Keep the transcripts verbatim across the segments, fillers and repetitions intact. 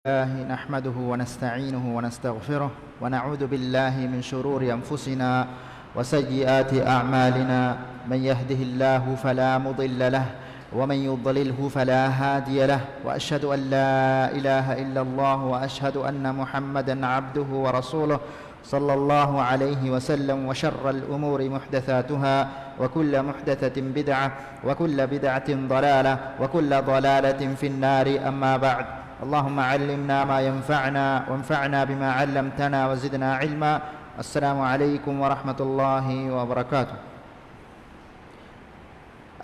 الله نحمده ونستعينه ونستغفره، ونعوذ بالله من شرور أنفسنا وسيئات أعمالنا. من يهده الله فلا مضل له، ومن يضلله فلا هادي له، وأشهد أن لا إله إلا الله، وأشهد أن محمدا عبده ورسوله، صلى الله عليه وسلم. وشر الأمور محدثاتها، وكل محدثة بدعة، وكل بدعة ضلالة، وكل ضلالة في النار. أما بعد، اللهم علمنا ما ينفعنا، وانفعنا بما علمتنا، وزدنا علما. السلام عليكم ورحمة الله وبركاته.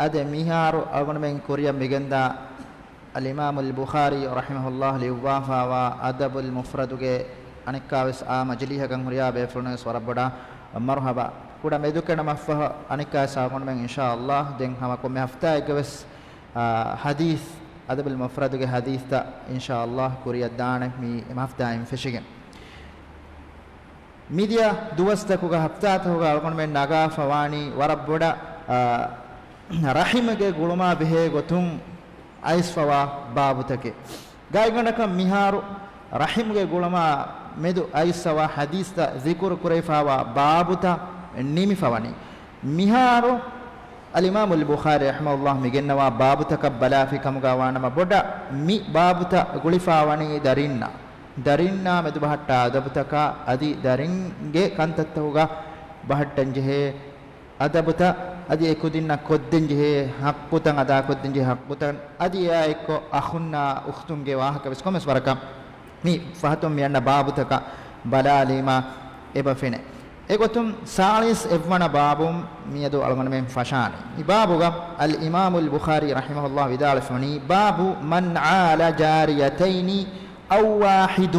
އަދި މިހާރު އަޅުގަނޑުމެން ކުރިއަށް މިގެންދާ އަލްއިމާމުލް ބުޚާރީ ރަޙިމަހުﷲ ލިޔުއްވާފައިވާ އަދަބުލް މުފްރަދުގެ އަނެއްކާވެސް އާ މަޖިލީހަކަށް ހުރިހާ ބޭފުޅުންވެސް ވަރަށް ބޮޑަށް މަރުޙަބާ. ކުޑަ މެދުކެނޑުމަށްފަހު އަނެއްކާވެސް އަޅުގަނޑުމެން އިންޝާﷲ ދެން ހަމަ ކޮންމެ ހަފްތާއެއްގަވެސް، އާ، ޙަދީޘް، އަދަބުލް މުފްރަދުގެ ޙަދީޘްތައް އިންޝާﷲ ކުރިއަށް ދާނެ މި އެމަ ހަފްތާއިން ފެށިގެން. މިދިޔަ ދުވަސްތަކުގަ ހަފްތާތަކުގަ އަޅުގަނޑުމެން ނަގާފަ ވާނީ ވަރަށް ބޮޑަށް، އާ، ރަޙިމުގެ ގުޅުމާ ބެހޭ ގޮތުން އައިސްފަވާ ބާބުތަކެއް. ގާތްގަނޑަކަށް މިހާރު ރަޙިމުގެ ގުޅުމާ މެދު އައިސްފަވާ ޙަދީޘްތައް ޛިކުރު ކުރެވިފަވާ ބާބުތައް ނިމިފަވަނީ. މިހާރު އަލްއިމާމުލް ބުޚާރީ ރަޙިމަހުﷲ މިގެންނަވާ ބާބުތަކަށް ބަލާފި ކަމުގަ ވާނަމަ، ބޮޑަށް މި ބާބުތައް ގުޅިފަވަނީ ދަރިންނާ، ދަރިންނާ މެދު ބަހައްޓާ އަދަބުތަކާ އަދި ދަރިންގެ ކަންތައްތަކުގަ ބަހައްޓަންޖެހޭ އަދަބުތައް އަދި އެކުދިންނަށް ކޮށްދޭންޖެހޭ ޙައްޤުތައް، އަދާކޮށްދޭންޖެހޭ ޙައްޤުތައް އަދި އެއާއެއްކޮށް އަޚުންނާ އުޚްތުންގެ ވާހަކަވެސް ކޮންމެސް ވަރަކަށް މި ފަހަތުން މި އަންނަ ބާބުތަކަށް ބަލާލީމާ އެބަ ފެނޭ. އެގޮތުން ސާޅީސް އެއްވަނަ ބާބުން މިއަދު އަޅުގަނޑުމެން ފަށާނީ. މި ބާބުގަ އަލްއިމާމުލް ބުޚާރީ ރަޙިމަހުﷲ ވިދާޅުވެފަވަނީ، باب من عال جاريتين أو واحد.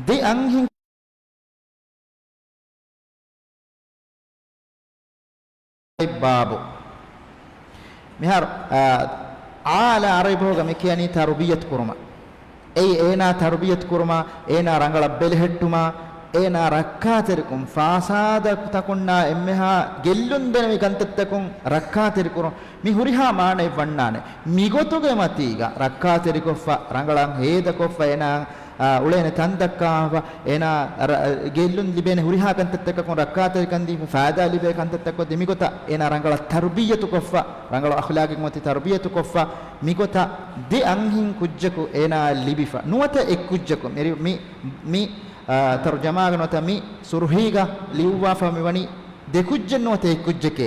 ދެ އަންހެން ބާބު. މިހާރު، އާ، ޢާލަ ޢަރަބި ބަހުގަ މި ކިޔަނީ ތަރުބިޔަތު ކުރުމަށް. އެއީ އޭނާ ތަރުބިޔަތު ކުރުމަށް، އޭނާ ރަނގަޅަށް ބެލެހެއްޓުމަށް، އޭނާ ރައްކާތެރިކުން، ފާސާދަތަކުންނާ އެންމެހާ ގެއްލުން ދެނެވި ކަންތައްތަކުން ރައްކާތެރިކުރުން. މި ހުރިހާ މާނައެއް ވަންނާނެ. މިގޮތުގެ މަތީގަ ރައްކާތެރިކޮށްފަ، ރަނގަޅަށް ހޭދަކޮށްފަ، އޭނާ، އާ، އުޅޭނެ ތަން ދައްކާފަ، އޭނާ ރަ-، ގެއްލުން ލިބޭނެ ހުރިހާ ކަންތައްތަކަކުން ރައްކާތެރިކަން ދީފަ، ފައިދާ ލިބޭ ކަންތައްތަކުން ދެމިގޮތަށް އޭނާ ރަނގަޅަށް ތަރުބިއްޔަތުކޮށްފަ، ރަނގަޅު އަޚްލާގެއް މަތި ތަރުބިއްޔަތުކޮށްފަ، މިގޮތަށް ދެ އަންހެން ކުއްޖަކު އޭނާ ލިބިފަ. ނުވަތަ އެއް ކުއްޖަކު، މި، މި، މި، އާ، ތަރުޖަމާގަ ނުވަތަ މި ސުރުހީގަ ލިޔުއްވާފަ މިވަނީ ދެ ކުއްޖެއް ނުވަތަ އެއް ކުއްޖެކޭ.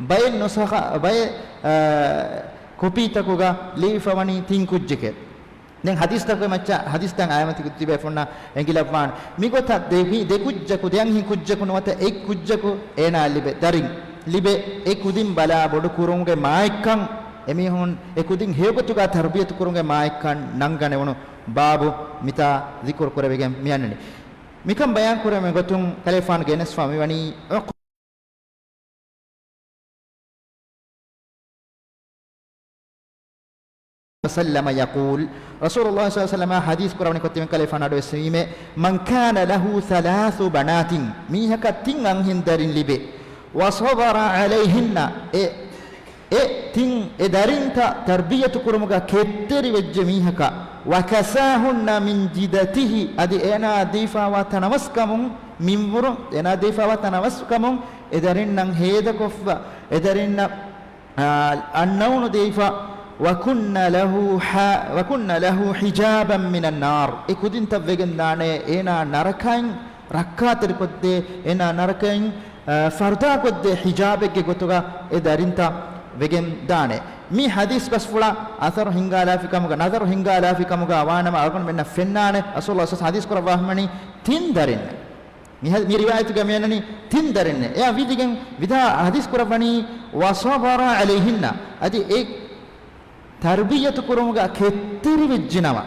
ބައެއް ނުސަޚަ، ބައެއް، އާ، ކޮޕީތަކުގަ ލިޔެފަވަނީ ތިން ކުއްޖެކޭ. ދެން ޙަދީޘްތަކުގެ މައްޗަށް ޙަދީޘްތައް އައިމަތި ތިބޭފުންނަށް އެނގިލައްވާނެ. މިގޮތަށް ދެ، މި ދެ ކުއްޖަކު، ދެ އަންހެން ކުއްޖަކު ނުވަތަ އެއް ކުއްޖަކު އޭނާ ލިބޭ، ދަރިން ލިބޭ، އެ ކުދިން ބަލާ ބޮޑު ކުރުމުގެ މާތްކަން، އެމީހުން އެ ކުދިން ހެޔޮގޮތުގަ ތަރުބިޔަތު ކުރުމުގެ މާތްކަން ނަންގަނެވުނު ބާބު މިތާ ޛިކުރު ކުރެވިގެން މިއަންނަނީ. މިކަން ބަޔާން ކުރެވޭ ގޮތުން ކަލޭފާނު ގެނެސްފަ މިވަނީ، ޢުޤް-، ރަސޫލުﷲ ޞައްލަﷲ ޢަލައިހި ވަސައްލަމަ ޙަދީޘް ކުރަވަނި ކޮށްދެމި ކަލޭފާނު އަޑުއެއްސެވީމޭ، من كان له ثلاث بنات، މީހަކަށް ތިން އަންހެން ދަރިން ލިބޭ، وصبر عليهن، އެ އެ ތިން އެ ދަރިންތައް ތަރުބިޔަތު ކުރުމުގަ ކެތްތެރިވެއްޖެ މީހަކަށް، وكساهن من جدته، އަދި އޭނާ ދީފާވާ ތަނަވަސްކަމުން، މިންވަރު އޭނާ ދީފާވާ ތަނަވަސްކަމުން އެ ދަރިންނަށް ހޭދަކޮށްފަ، އެ ދަރިންނަށް، އާ، އަންނައުނު ދީފަ، وكن له ح-، وكن له حجابا من النار، އެ ކުދިންތައް ވެގެން ދާނެ އޭނާ ނަރަކައިން ރައްކާތެރިކޮށްދޭ، އޭނާ ނަރަކައިން، އާ، ފަރުދާކޮށްދޭ ހިޖާބެއްގެ ގޮތުގަ އެ ދަރިންތައް ވެގެން ދާނެ. މި ޙަދީޘް ބަސްފުޅަށް އަސަރު ހިންގާލާފި ކަމުގަ، ނަޒަރު ހިންގާލާފި ކަމުގަ ވާނަމަ، އަޅުގަނޑުމެންނަށް ފެންނާނެ، ރަސޫލުﷲ ޞައްލަﷲ ޢަލައިހި ވަސައްލަމަ ޙަދީޘް ކުރައްވާފަ މިވަނީ ތިން ދަރިންނެއް. މި ޙަ-، މި ރިވާޔަތުގަ މިއަންނަނީ ތިން ދަރިންނެއް. އެއާ ވިދިގެން ވިދާ ޙަދީޘް ކުރައްވަނީ، وصبر عليهن، އަދި އެ ތަރުބިޔަތު ކުރުމުގަ ކެތްތެރިވެއްޖެނަމަ،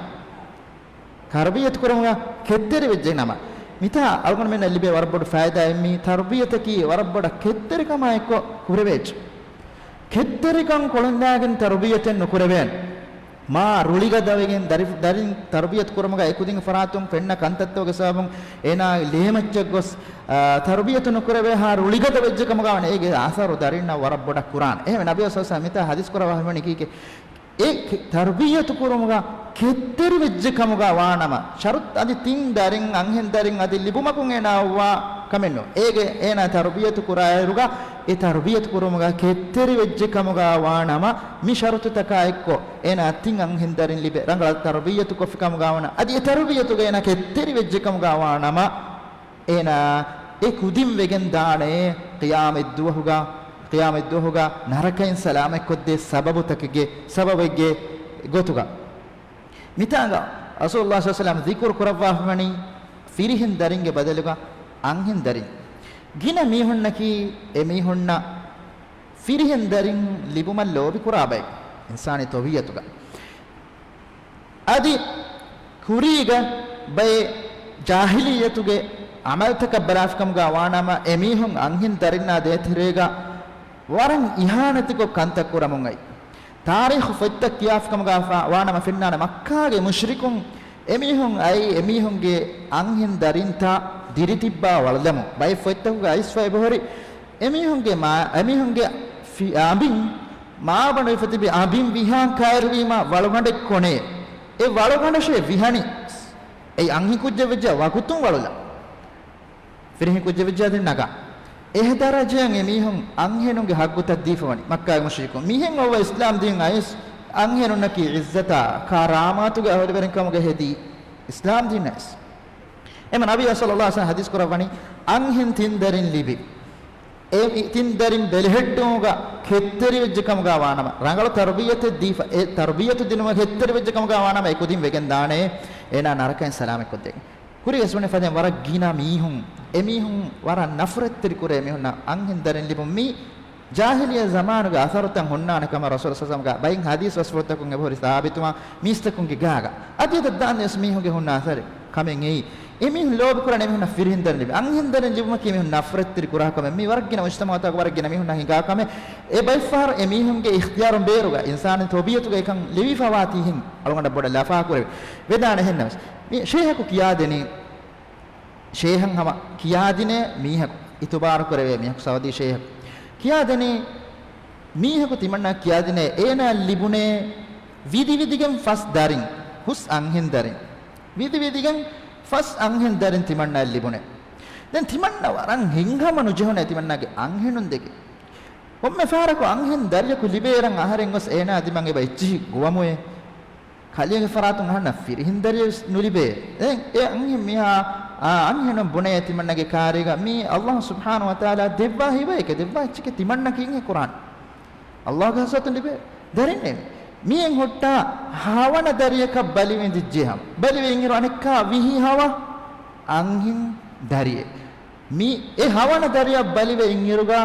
ތަރުބިޔަތު ކުރުމުގަ ކެތްތެރިވެއްޖެނަމަ، މިތާ އަޅުގަނޑުމެންނަށް ލިބޭ ވަރަށް ބޮޑު ފައިދާއެއް މީ ތަރުބިޔަތަކީ ވަރަށް ބޮޑަށް ކެތްތެރިކަމާ އެއްކޮށް ކުރެވޭ. ކެތްތެރިކަން ކޮޅުންދާގެން ތަރުބިޔަތެއް ނުކުރެވޭނެ. މާ ރުޅިގަދަވެގެން ދަރި-، ދަރިން ތަރުބިޔަތު ކުރުމުގަ އެކުދިން ފަރާތުން ފެންނަ ކަންތައްތަކުގެ ސަބަބުން އޭނާ ލޭމައްޗަށް ގޮސް، އާ، ތަރުބިޔަތު ނުކުރެވޭހާ ރުޅިގަދަ ވެއްޖެ ކަމުގަ ވަނީ އޭގެ އަސަރު ދަރިންނަށް ވަރަށް ބޮޑަށް ކުރާނެ. އެހެންވެ ނަބީ ޞައްލަﷲ ޢަލައިހި ވަސައްލަމަ މިތާ ޙަދީޘް ކުރައްވާފަ މިވަނީ ކީކޭ؟ އެ ކެ-، ތަރުބިއްޔަތު ކުރުމުގަ ކެތްތެރިވެއްޖެ ކަމުގަ ވާނަމަ، ޝަރުޠު އަދި ތިން ދަރިން އަންހެން ދަރިން އަދި ލިބުމަކުން އޭނާ އޮއްވާ ކަމެއް ނޫން. އޭގެ އޭނާ ތަރުބިއްޔަތު ކުރާއިރުގަ، އެ ތަރުބިއްޔަތު ކުރުމުގަ ކެތްތެރިވެއްޖެ ކަމުގަ ވާނަމަ، މި ޝަރުޠުތަކާ އެއްކޮށް އޭނާ ތިން އަންހެން ދަރިން ލިބޭ، ރަނގަޅަށް ތަރުބިއްޔަތު ކޮށްފި ކަމުގަ ވަނަ، އަދި އެ ތަރުބިއްޔަތުގަ އޭނާ ކެތްތެރިވެއްޖެ ކަމުގަ ވާނަމަ، އޭނާ އެ ކުދިން ވެގެން ދާނެ ޤިޔާމަތްދުވަހުގަ، ޤިޔާމަތްދުވަހުގަ ނަރަކައިން ސަލާމަތްކޮށްދޭ ސަބަބުތަކެއްގެ ސަބަބެއްގެ ގޮތުގަ. މިތާނގަ ރަސޫލުﷲ ޞައްލަﷲ ޢަލައިހި ވަސައްލަމަ ޛިކުރު ކުރައްވާފަވަނީ ފިރިހެން ދަރިންގެ ބަދަލުގަ އަންހެން ދަރިން. ގިނަ މީހުންނަކީ އެމީހުންނަށް ފިރިހެން ދަރިން ލިބުމަށް ލޯބި ކުރާ ބައެއް، އިންސާނީ ތަބީޢަތުގަ. އަދި ކުރީގަ ބައެއް ޖާހިލިއްޔަތުގެ ޢަމަލުތަކަށް ބަލާފިކަމުގަ ވާނަމަ، އެމީހުން އަންހެން ދަރިންނާ ދޭތެރޭގަ ވަރަށް އިހާނެތިކޮށް ކަންތައް ކުރަމުން އައި. ތާރީޚު ފޮތްތައް ކިޔާފިކަމުގަ ވާނަމަ ފެންނާނެ، މައްކާގެ މުޝްރިކުން އެމީހުން އައި އެމީހުންގެ އަންހެން ދަރިންތައް ދިރިތިއްބާ ވަޅުލަމުން. ބައެއް ފޮތްތަކުގަ އައިސްފަ އެބަހުރި، އެމީހުންގެ މާ-، އެމީހުންގެ ފި-، އަނބިން، މާބަނޑު ހިފަތިބި އަނބިން ވިހާން ކައިރިވީމަ ވަޅުގަނޑެއް ކޮނޭ. އެ ވަޅުގަނޑަށޭ ވިހަނީ. އެއީ އަންހެން ކުއްޖެއް ވެއްޖެއްޔާ ވަގުތުން ވަޅުލަން. ފިރިހެން ކުއްޖެއް ވެއްޖެއްޔާ ދެން ނަގާ. އެހެދަރަޖައަށް އެމީހުން އަންހެނުންގެ ހައްގުތައް ދީފަވަނީ މައްކާގެ މުޝްރިކުން. މިހެން އޮއްވަ އިސްލާމް ދީން އައިސް އަންހެނުންނަކީ ޢިއްޒަތާ ކަރާމާތުގެ އަހުލުވެރިން ކަމުގަ ހެދީ އިސްލާމް ދީން އައިސް. އެމަ ނަބިއްޔާ ޞައްލަﷲ ޢަލައިހި ވަސައްލަމަ ޙަދީޘް ކުރައްވަނީ، އަންހެން ތިން ދަރިން ލިބި، އެ ތިން ދަރިން ބެލެހެއްޓުމުގަ ކެތްތެރިވެއްޖެ ކަމުގަ ވާނަމަ، ރަނގަޅު ތަރުބިއްޔަތެއް ދީފަ، އެ ތަރުބިއްޔަތު ދިނުމަށް ކެތްތެރިވެއްޖެ ކަމުގަ ވާނަމަ، އެ ކުދިން ވެގެން ދާނެ، އޭނާ ނަރަކައިން ސަލާމަތްކޮށްދޭން. ކުރިޔަސް ބުނެފަދައިން ވަރަށް ގިނަ މީހުން، އެމީހުން ވަރަށް ނަފްރަތްތެރި ކުރޭ މީހުންނަށް އަންހެން ދަރިން ލިބުން. މީ ޖާހިލިއްޔަ ޒަމާނުގެ އަސަރުތައް ހުންނާނެ ކަމަށް ރަސޫލު ޞައްލަﷲ ޢަލައިހި ވަސައްލަމަ ބައެއް ޙަދީޘް ވަސްފުޅުތަކުން އެބަހުރި ސާބިތުވާ މީސްތަކުންގެ ގާގަ. އަދި އެތައް ދާން ވެސް މީހުންގެ ހުންނަ އަސަރެއް ކަމެއް އެއީ. އެމީހުން ލޯބި ކުރާނެ އެމީހުންނަށް ފިރިހެން ދަރިން ލިބި، އަންހެން ދަރިން ލިބުމަކީ މީހުން ނަފްރަތްތެރި ކުރާ ކަމެއް. މީ ވަރަށް ގިނަ މުޖްތަމަޢުތަކު ވަރަށް ގިނަ މީހުންނަށް ހިނގާ ކަމެއް. އެ ބައެއްފަހަރު އެމީހުންގެ އިޚްތިޔާރުން ބޭރުގަ އިންސާނީ ތަބީޢަތުގަ އެކަން ލިބިފަވާތީ ހެން އަޅުގަނޑަށް ބޮޑަށް ލަފާކުރެވޭ. ވެދާނެ އެހެންނަމަވެސް. މި ޝޭހަކު ކިޔާދެނީ، ޝޭހަށް ހަމަ ކިޔާދިނޭ މީހަކު، އިތުބާރު ކުރެވޭ މީހަކު، ސައުދީ ޝޭހަކު ކިޔާދެނީ، މީހަކު ތިމަންނަ ކިޔާދިނޭ، އޭނާ ލިބުނޭ ވިދިވިދިގެން ފަސް ދަރިން، ހުސް އަންހެން ދަރިން. ވިދިވިދިގެން ފަސް އަންހެން ދަރިން ތިމަންނައަށް ލިބުނޭ. ދެން ތިމަންނަ ވަރަށް ހިތްހަމަ ނުޖެހުނޭ ތިމަންނަގެ އަންހެނުން ދެކެ. ކޮންމެ ފަހަރަކު އަންހެން ދަރިޔަކު ލިބޭއިރަށް އަހަރެން ގޮސް އޭނާ ދިމާއަށް އެބަ އެއްޗިހި ގޮވަމުވޭ. ކަލޭގެ ފަރާތުން އަހަންނަށް ފިރިހެން ދަރިޔަކު ނުލިބޭ. ދެން އެ އަންހެން މީހާ، އާ، އަންހެނުން ބުނޭ ތިމަންނަގެ ކާރީގަ މީ ﷲ ސުބްޙާނަހޫ ވަތަޢާލާ ދެއްވާ ހިބައެކޭ، ދެއްވާ އެއްޗެކޭ ތިމަންނަ ކީއްހޭ ކުރާނީ؟ ﷲ ގެ ޙަޟްރަތުން ލިބޭ ދަރިންނޭ. މީއެއް ހުއްޓާ ހަވަނަ ދަރިޔަކަށް ބަލިވެ އިނދިއްޖެ ހަމަ. ބަލިވެ އިންއިރު އަނެއްކާ ވިހި ހަވަ އަންހެން ދަރިއެއް. މި އެ ހަވަނަ ދަރިޔަށް ބަލިވެ އިންއިރުގަ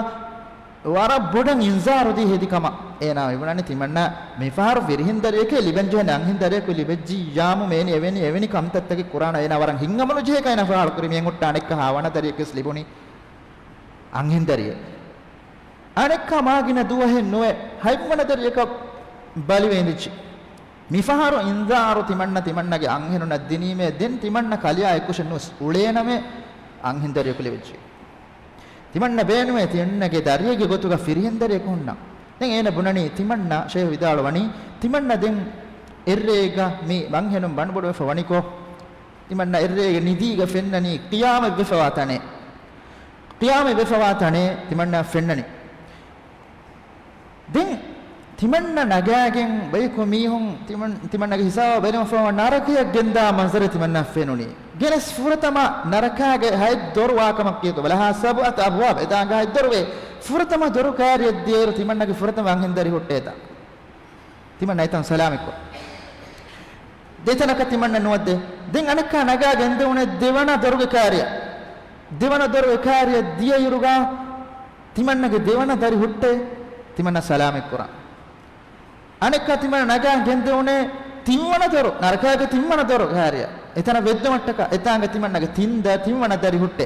ވަރަށް ބޮޑަށް އިންޒާރު ދީ ހެދި ކަމަށް އޭނާ މިބުނަނީ. ތިމަންނަ މިފަހަރު ފިރިހެން ދަރިއެކޭ ލިބެން ޖެހެނީ، އަންހެން ދަރިޔަކު ލިބެއްޖިއްޔާމު މޭނި އެވެނި، އެވެނި ކަންތައްތަކެއް ކުރާނަ. އޭނާ ވަރަށް ހިތްހަމަނުޖެހޭ ކަމެއް ފާހަގަކުރި. މިއެއް ހުއްޓާ އަނެއްކާ ހަވަނަ ދަރިޔަކުވެސް ލިބުނީ އަންހެން ދަރިއެއް. އަނެއްކާ މާ ގިނަ ދުވަހެއް ނުވެ ހަތްވަނަ ދަރިޔަކަށް ބަލިވެ އިނދިއްޖެ. މިފަހަރު އިންޒާރު ތިމަންނަ ތިމަންނަގެ އަންހެނުންނަށް ދިނީމޭ، ދެން ތިމަންނަ ކަލެއާ އެއްކުށެއް ނުވެސް އުޅޭނަމޭ އަންހެން ދަރިޔަކު ލިބެއްޖެ. ތިމަންނަ ބޭނުވޭ ތިމަންނަގެ ދަރިއެއްގެ ގޮތުގަ ފިރިހެން ދަރިޔަކު ހުންނަން. ދެން އޭނަ ބުނަނީ ތިމަންނަ، ޝޭހު ވިދާޅުވަނީ، ތިމަންނަ ދެން އެއްރޭގަ މި އަންހެނުން ބަނޑުބޮޑުވެފަ ވަނިކޮށް، ތިމަންނަ އެއްރޭގެ ނިދީގަ ފެންނަނީ ޤިޔާމަތްވެފަވާ ތަނެއް. ޤިޔާމަތްވެފަވާ ތަނެއް ތިމަންނަ ފެންނަނީ. ދެން ތިމަންނަ ނަގާގެން ބަޔަކު މީހުން ތިމަން-، ތިމަންނަގެ ހިސާބަށް ބޭނުންވެފަވާ ނަރަކަޔަށް ގެންދާ މަންޒަރެއް ތިމަންނަ ފެނުނީ. ގެނެސް ފުރަތަމަ ނަރަކާގެ ހަތް ދޮރު ވާކަމަށް ކިޔަތޯ ބަލަހާ، سبعة أبواب، އެތާނގަ ހަތް ދޮރުވޭ. ފުރަތަމަ ދޮރު ކާރިއަށް ދިޔައިރު ތިމަންނަގެ ފުރަތަމަ އަންހެން ދަރި ހުއްޓޭތަ؟ ތިމަންނަ އެތަން ސަލާމަތްކޮށް. ދެތަނަކަށް ތިމަންނަ ނުވައްދޭ. ދެން އަނެއްކާ ނަގާ ގެންދެވުނެ ދެވަނަ ދޮރުގެ ކާރިއަށް. ދެވަނަ ދޮރުގެ ކާރިއަށް ދިޔައިރުގަ ތިމަންނަގެ ދެވަނަ ދަރި ހުއްޓޭ. ތިމަންނަ ސަލާމަތްކުރާ. އަނެއްކާ ތިމަންނަ ނަގާ ގެންދެވުނޭ ތިންވަނަ ދޮރު، ނަރަކާގެ ތިންވަނަ ދޮރު ކާރިއަށް. އެތަނަށް ވެއްދުމަށްޓަކާ، އެތާނގަ ތިމަންނަގެ ތިން ދަ-، ތިންވަނަ ދަރި ހުއްޓޭ.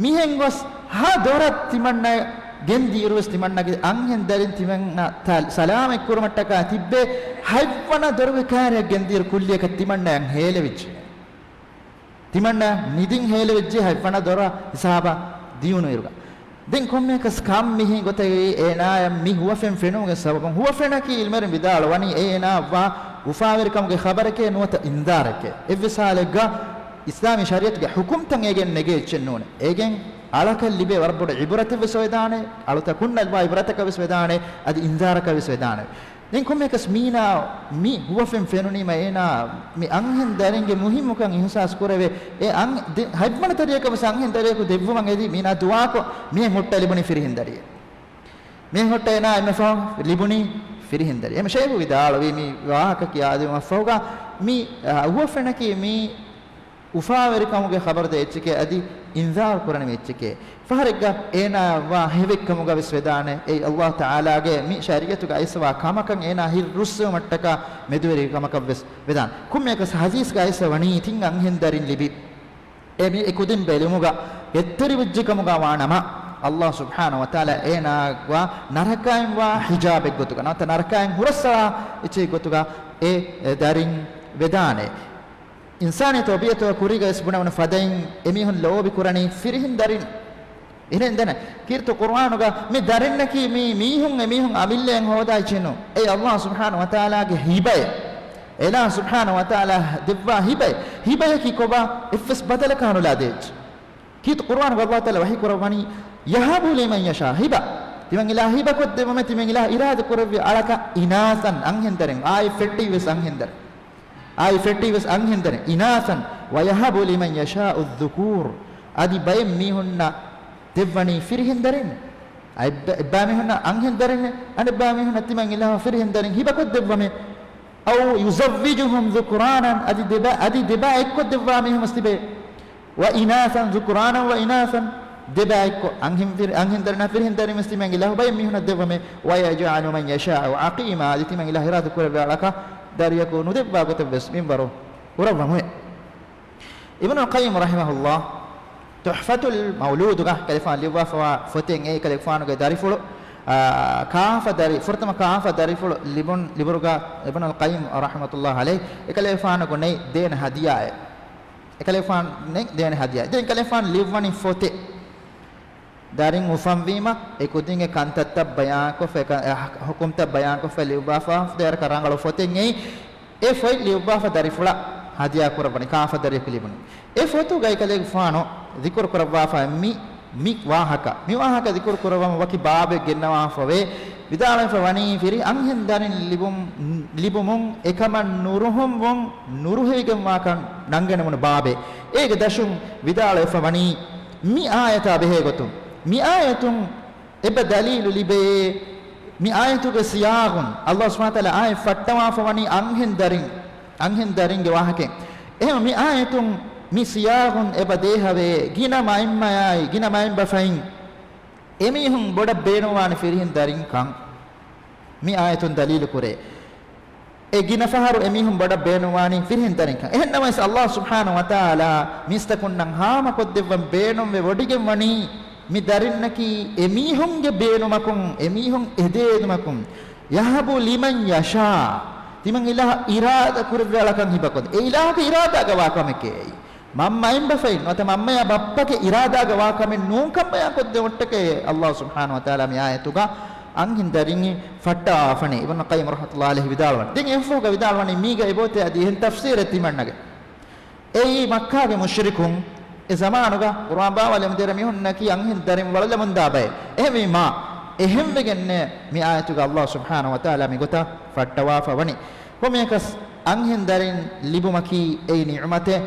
މިހެން ގޮސް ހަ ދޮރަށް ތިމަންނަ ގެންދިއިރުވެސް ތިމަންނަގެ އަންހެން ދަރިން ތިމަންނަ ތަ-، ސަލާމަތްކުރުމަށްޓަކާ ތިއްބޭ ހަތްވަނަ ދޮރުގެ ކާރިއަށް ގެންދިއިރު ކުއްލިއަކަށް ތިމަންނައަށް ހޭލެވިއްޖެ. ތިމަންނަ ނިދިން ހޭލެވިއްޖެ ހަތްވަނަ ދޮރަށް ހިސާބަށް ދިޔުނުއިރުގަ. ދެން ކޮންމެއަކަސް ކާން މިހެން ގޮތަކީ އޭނާޔަށް މި ހުވަފެން ފެނުމުގެ ސަބަބުން. ހުވަފެނަކީ އިލްމުވެރިން ވިދާޅުވަނީ އޭނާއަށްވާ އުފާވެރިކަމުގެ ޚަބަރެކޭ ނުވަތަ އިންޒާރެކޭ. އެއްވެސް ހާލެއްގަ އިސްލާމީ ޝަރީޢަތުގެ ޙުކުމްތައް އޭގެން ނެގޭ އެއްޗެއް ނޫނޭ. އޭގެން އަޅަކަށް ލިބޭ ވަރަށް ބޮޑު ޢިބުރަތެއްވެސް ވެދާނެ، އަޅުތަކުންނަށްވާ ޢިބުރަތަކަށްވެސް ވެދާނެ، އަދި އިންޒާރަކަށްވެސް ވެދާނެ. ދެން ކޮންމެއަކަސް މީނާ މި ހުވަފެން ފެނުނީމަ އޭނާ މި އަންހެން ދަރިންގެ މުހިއްމުކަން އިހުސާސް ކުރެވޭ. އެ އަން-، ދެ-، ހަތްވަނަ ތަރިއަކަށް ވެސް އަންހެން ދަރިޔަކު ދެއްވުމަށް އެދި މީނާ ދުޢާކޮށް މިހެން ހުއްޓަ ލިބުނީ ފިރިހެން ދަރިއެއް. މިހެން ހުއްޓަ އޭނާ އެންމެ ފަހުން ލިބުނީ ފިރިހެން ދަރިއެއް. އެމަ ޝައިޚު ވިދާޅުވީ މި ވާހަކަ ކިޔާދިނުމަށްފަހުގަ މި، އަ، ހުވަފެނަކީ މި އުފާވެރިކަމުގެ ޚަބަރުދޭ އެއްޗެކޭ، އަދި އިންޒާރު ކުރަނިވި އެއްޗެކޭ. ފަހަރެއްގަ އޭނާއަށްވާ ހެވެއްކަމުގަވެސް ވެދާނެ. އެއީ ﷲ ތަޢާލާގެ މި ޝަރީޢަތުގަ އައިސްވާ ކަމަކަށް އޭނާ ހިތް ރުއްސެވުމަށްޓަކާ މެދުވެރި ކަމަކަށްވެސް ވެދާނެ. ކޮންމެއަކަސް ހަދީސްގަ އައިސް ވަނީ ތިން އަންހެން ދަރިން ލިބި އެ މި އެ ކުދިން ބެލުމުގަ އެއްތެރިވެއްޖެ ކަމުގަ ވާނަމަ، ﷲ ސުބްޙާނަހޫ ވަތަޢާލާ އޭނާއަށްވާ ނަރަކައިން ވާ ޙިޖާބެއްގޮތުގަ ނުވަތަ ނަރަކައިން ހުރަސްއަޅާ އެއްޗެއްގޮތުގަ އެ، އެ ދަރިން ވެދާނެ. އިންސާނީ ތަބީޢަތުގެ ކުރީގަވެސް ބުނެވުނު ފަދައިން އެމީހުން ލޯބި ކުރަނީ ފިރިހެން ދަރިން. އިރެން ދެނެ ކީރިތި ޤުރުއާނުގަ މި ދަރިންނަކީ މީ މީހުން އެމީހުން އަމިއްލައިން ހޯދާ އެއްޗެއް ނޫން. އެއީ ﷲ ސުބްޙާނަހޫ ވަތަޢާލާގެ ހިބައެއް. އެލާ ސުބްޙާނަހޫ ވަތަޢާލާ ދެއްވާ ހިބައެއް. ހިބަޔަކީ ކޮބާ؟ އެއްވެސް ބަދަލަކާ ނުލާ ދޭ އެއްޗެއް. ކީރިތި ޤުރުއާނުގަ ﷲ ތަޢާލާ ވަޙީ ކުރައްވަނީ، يهب لمن يشاء، ހިބަ. ތިމަން އިލާހު ހިބަކޮށްދެއްވަމޭ، ތިމަން އިލާހު އިރާދަ ކުރެއްވި އަޅަކަށް، إناثا، އަންހެންދަރިން، އާއި ފެއްޓީވެސް އަންހެންދަރިން. އާއި ފެއްޓީވެސް އަންހެންދަރިން، إناثا ويهب لمن يشاء الذكور، އަދި ބައެއް މީހުންނަށް ދެއްވަނީ ފިރިހެންދަރިން. އަ، އެއްބަ-، އެއްބައިމީހުންނަށް އަންހެންދަރިން، އަނެއްބައިމީހުންނަށް ތިމަން އިލާހު ފިރިހެންދަރިން ހިބަކޮށްދެއްވަމޭ. أو يزوجهم ذكرانا، އަދި ދެބަ-، އަދި ދެބައި އެއްކޮށްދެއްވާ މީހުންވެސް ތިބޭ. وإناثا، ذكرانا وإناثا، ދެބައި އެއްކޮށް، އަންހެން ފިރި-، އަންހެންދަރިންނާ ފިރިހެންދަރިންވެސް ތިމަން އިލާހު ބައެއް މީހުންނަށް ދެއްވަމޭ. ويجعل من يشاء عقيما، އަދި ތިމަން އިލާހު އިރާދަ ކުރެއްވި އަޅަކަށް ދަރިޔަކު ނުދެއްވާ ގޮތެއްވެސް މިންވަރު ކުރައްވަމުވެ. އިބްނުލް ޤައްޔިމް ރަޙިމަހުﷲ ތުޙްފަތުލް މައުލޫދުގަ ކަލޭގެފާނު ލިޔުއްވާފަވާ ފޮތެއް އެއީ ކަލޭގެފާނުގެ ދަރިފުޅު، އާ، ކާފަ ދަރި، ފުރަތަމަ ކާފަ ދަރިފުޅު ލިބުން، ލިބުރުގަ އިބްނުލް ޤައްޔިމް ރަޙްމަތުﷲ ޢަލައިހި އެކަލޭގެފާނުގެ ނެތް ދޭން ހަދިޔާއެއް. އެކަލޭގެފާނު ނެތް ދޭން ހަދިޔާއެއް. ދެން ކަލޭގެފާނު ލިޔުއްވަނީ ފޮތެއް. ދަރިން އުފަންވީމަ އެ ކުދިންގެ ކަންތައްތައް ބަޔާންކޮށްފަ، އެ ކަ-، އެ ހު-، ހުކުމްތައް ބަޔާންކޮށްފަ ލިޔުއްވާފަ ދޭރަކަށް ރަނގަޅު ފޮތެއް އެއީ. އެ ފޮތް ލިޔުއްވާފަ ދަރިފުޅަށް ހަދިޔާ ކުރައްވަނީ، ކާފަ ދަރިޔަކު ލިބުނީ. އެ ފޮތުގައި ކަލޭގެފާނު ޒިކުރު ކުރައްވާފަ މި، މި ވާހަކަ، މި ވާހަކަ ޒިކުރު ކުރައްވަމުން ވަކި ބާބެއް ގެންނަވާފަވޭ. ވިދާޅުވެފަ ވަނީ ފިރި އަންހެން ދަރިން ލިބުން، ލިބުމުން އެކަމަށް ނުރުހުންވުން ނުރުހެވިގެންވާކަން ނަންގަނެވުނު ބާބެއް. އޭގެ ދަށުން ވިދާޅުވެފަ ވަނީ މި އާޔަތާ ބެހޭގޮތުން. މި އާޔަތުން އެބަ ދަލީލު ލިބޭ. މި އާޔަތުގެ ސިޔާގުން ﷲ ސުބްޙާނަހޫ ވަތަޢާލާ އާޔަތް ފައްޓަވާފަ ވަނީ އަންހެން ދަރިން، އަންހެން ދަރިންގެ ވާހަކައެއް. އެހެން މި އާޔަތުން މި ސިޔާގުން އެބަ ދޭހަވޭ ގިނަ މައިންމަޔާއި ގިނަ މައިންބަފައިން އެމީހުން ބޮޑަށް ބޭނުންވާނެ ފިރިހެން ދަރިންކަން މި އާޔަތުން ދަލީލު ކުރޭ. އެ ގިނަ ފަހަރު އެމީހުން ބޮޑަށް ބޭނުންވާނީ ފިރިހެން ދަރިންކަން. އެހެންނަމަވެސް ﷲ ސުބްޙާނަހޫ ވަތަޢާލާ މީސްތަކުންނަށް ހާމަކޮށްދެއްވަން ބޭނުންވެ ވޮޑިގެންވަނީ މި ދަރިންނަކީ އެމީހުންގެ ބޭނުމަކުން، އެމީހުން އެދޭ އެދުމަކުން. يهب لمن يشاء، ތިމަން އިލާހު އިރާދަ ކުރެއްވި އަޅަކަށް ހިބަކޮށް، އެ އިލާހުގެ އިރާދާގަ ވާ ކަމެކޭ އެއީ. މަންމަ މައިންބަފައިން ނުވަތަ މަންމަޔާ ބައްޕަގެ އިރާދާގަ ވާ ކަމެއް ނޫންކަން ބަޔާންކޮށްދެވުމަށްޓަކައި ﷲ ސުބްޙާނަހޫ ވަތަޢާލާ މި އާޔަތުގަ އަންހެން ދަރިން ފައްޓާފަނީ. އިބްނު ޤައްޔިމް ރަޙްމަތުﷲ ޢަލައިހި ވިދާޅުވަނީ. ދެން އެއަށްފަހުގަ ވިދާޅުވަނީ މީގަ އެބައޮތޭ އަދި އެހެން ތަފްސީރެއް ތިމަންނަގެ. އެއީ މައްކާގެ މުޝްރިކުން އެ ޒަމާނުގަ ޤުރުއާން ބާވާލަމުން ދޭރަ މީހުންނަކީ އަންހެން ދަރިން ވަޅުލަމުންދާ ބައެއް. އެހެންވީމާ، އެހެންވެގެންނޭ މި އާޔަތުގަ ﷲ ސުބްޙާނަހޫ ވަތަޢާލާ މިގޮތަށް ފައްޓަވާފަ ވަނީ. ކޮންމެއަކަސް އަންހެން ދަރިން ލިބުމަކީ އެއީ ނިޢުމަތެއް،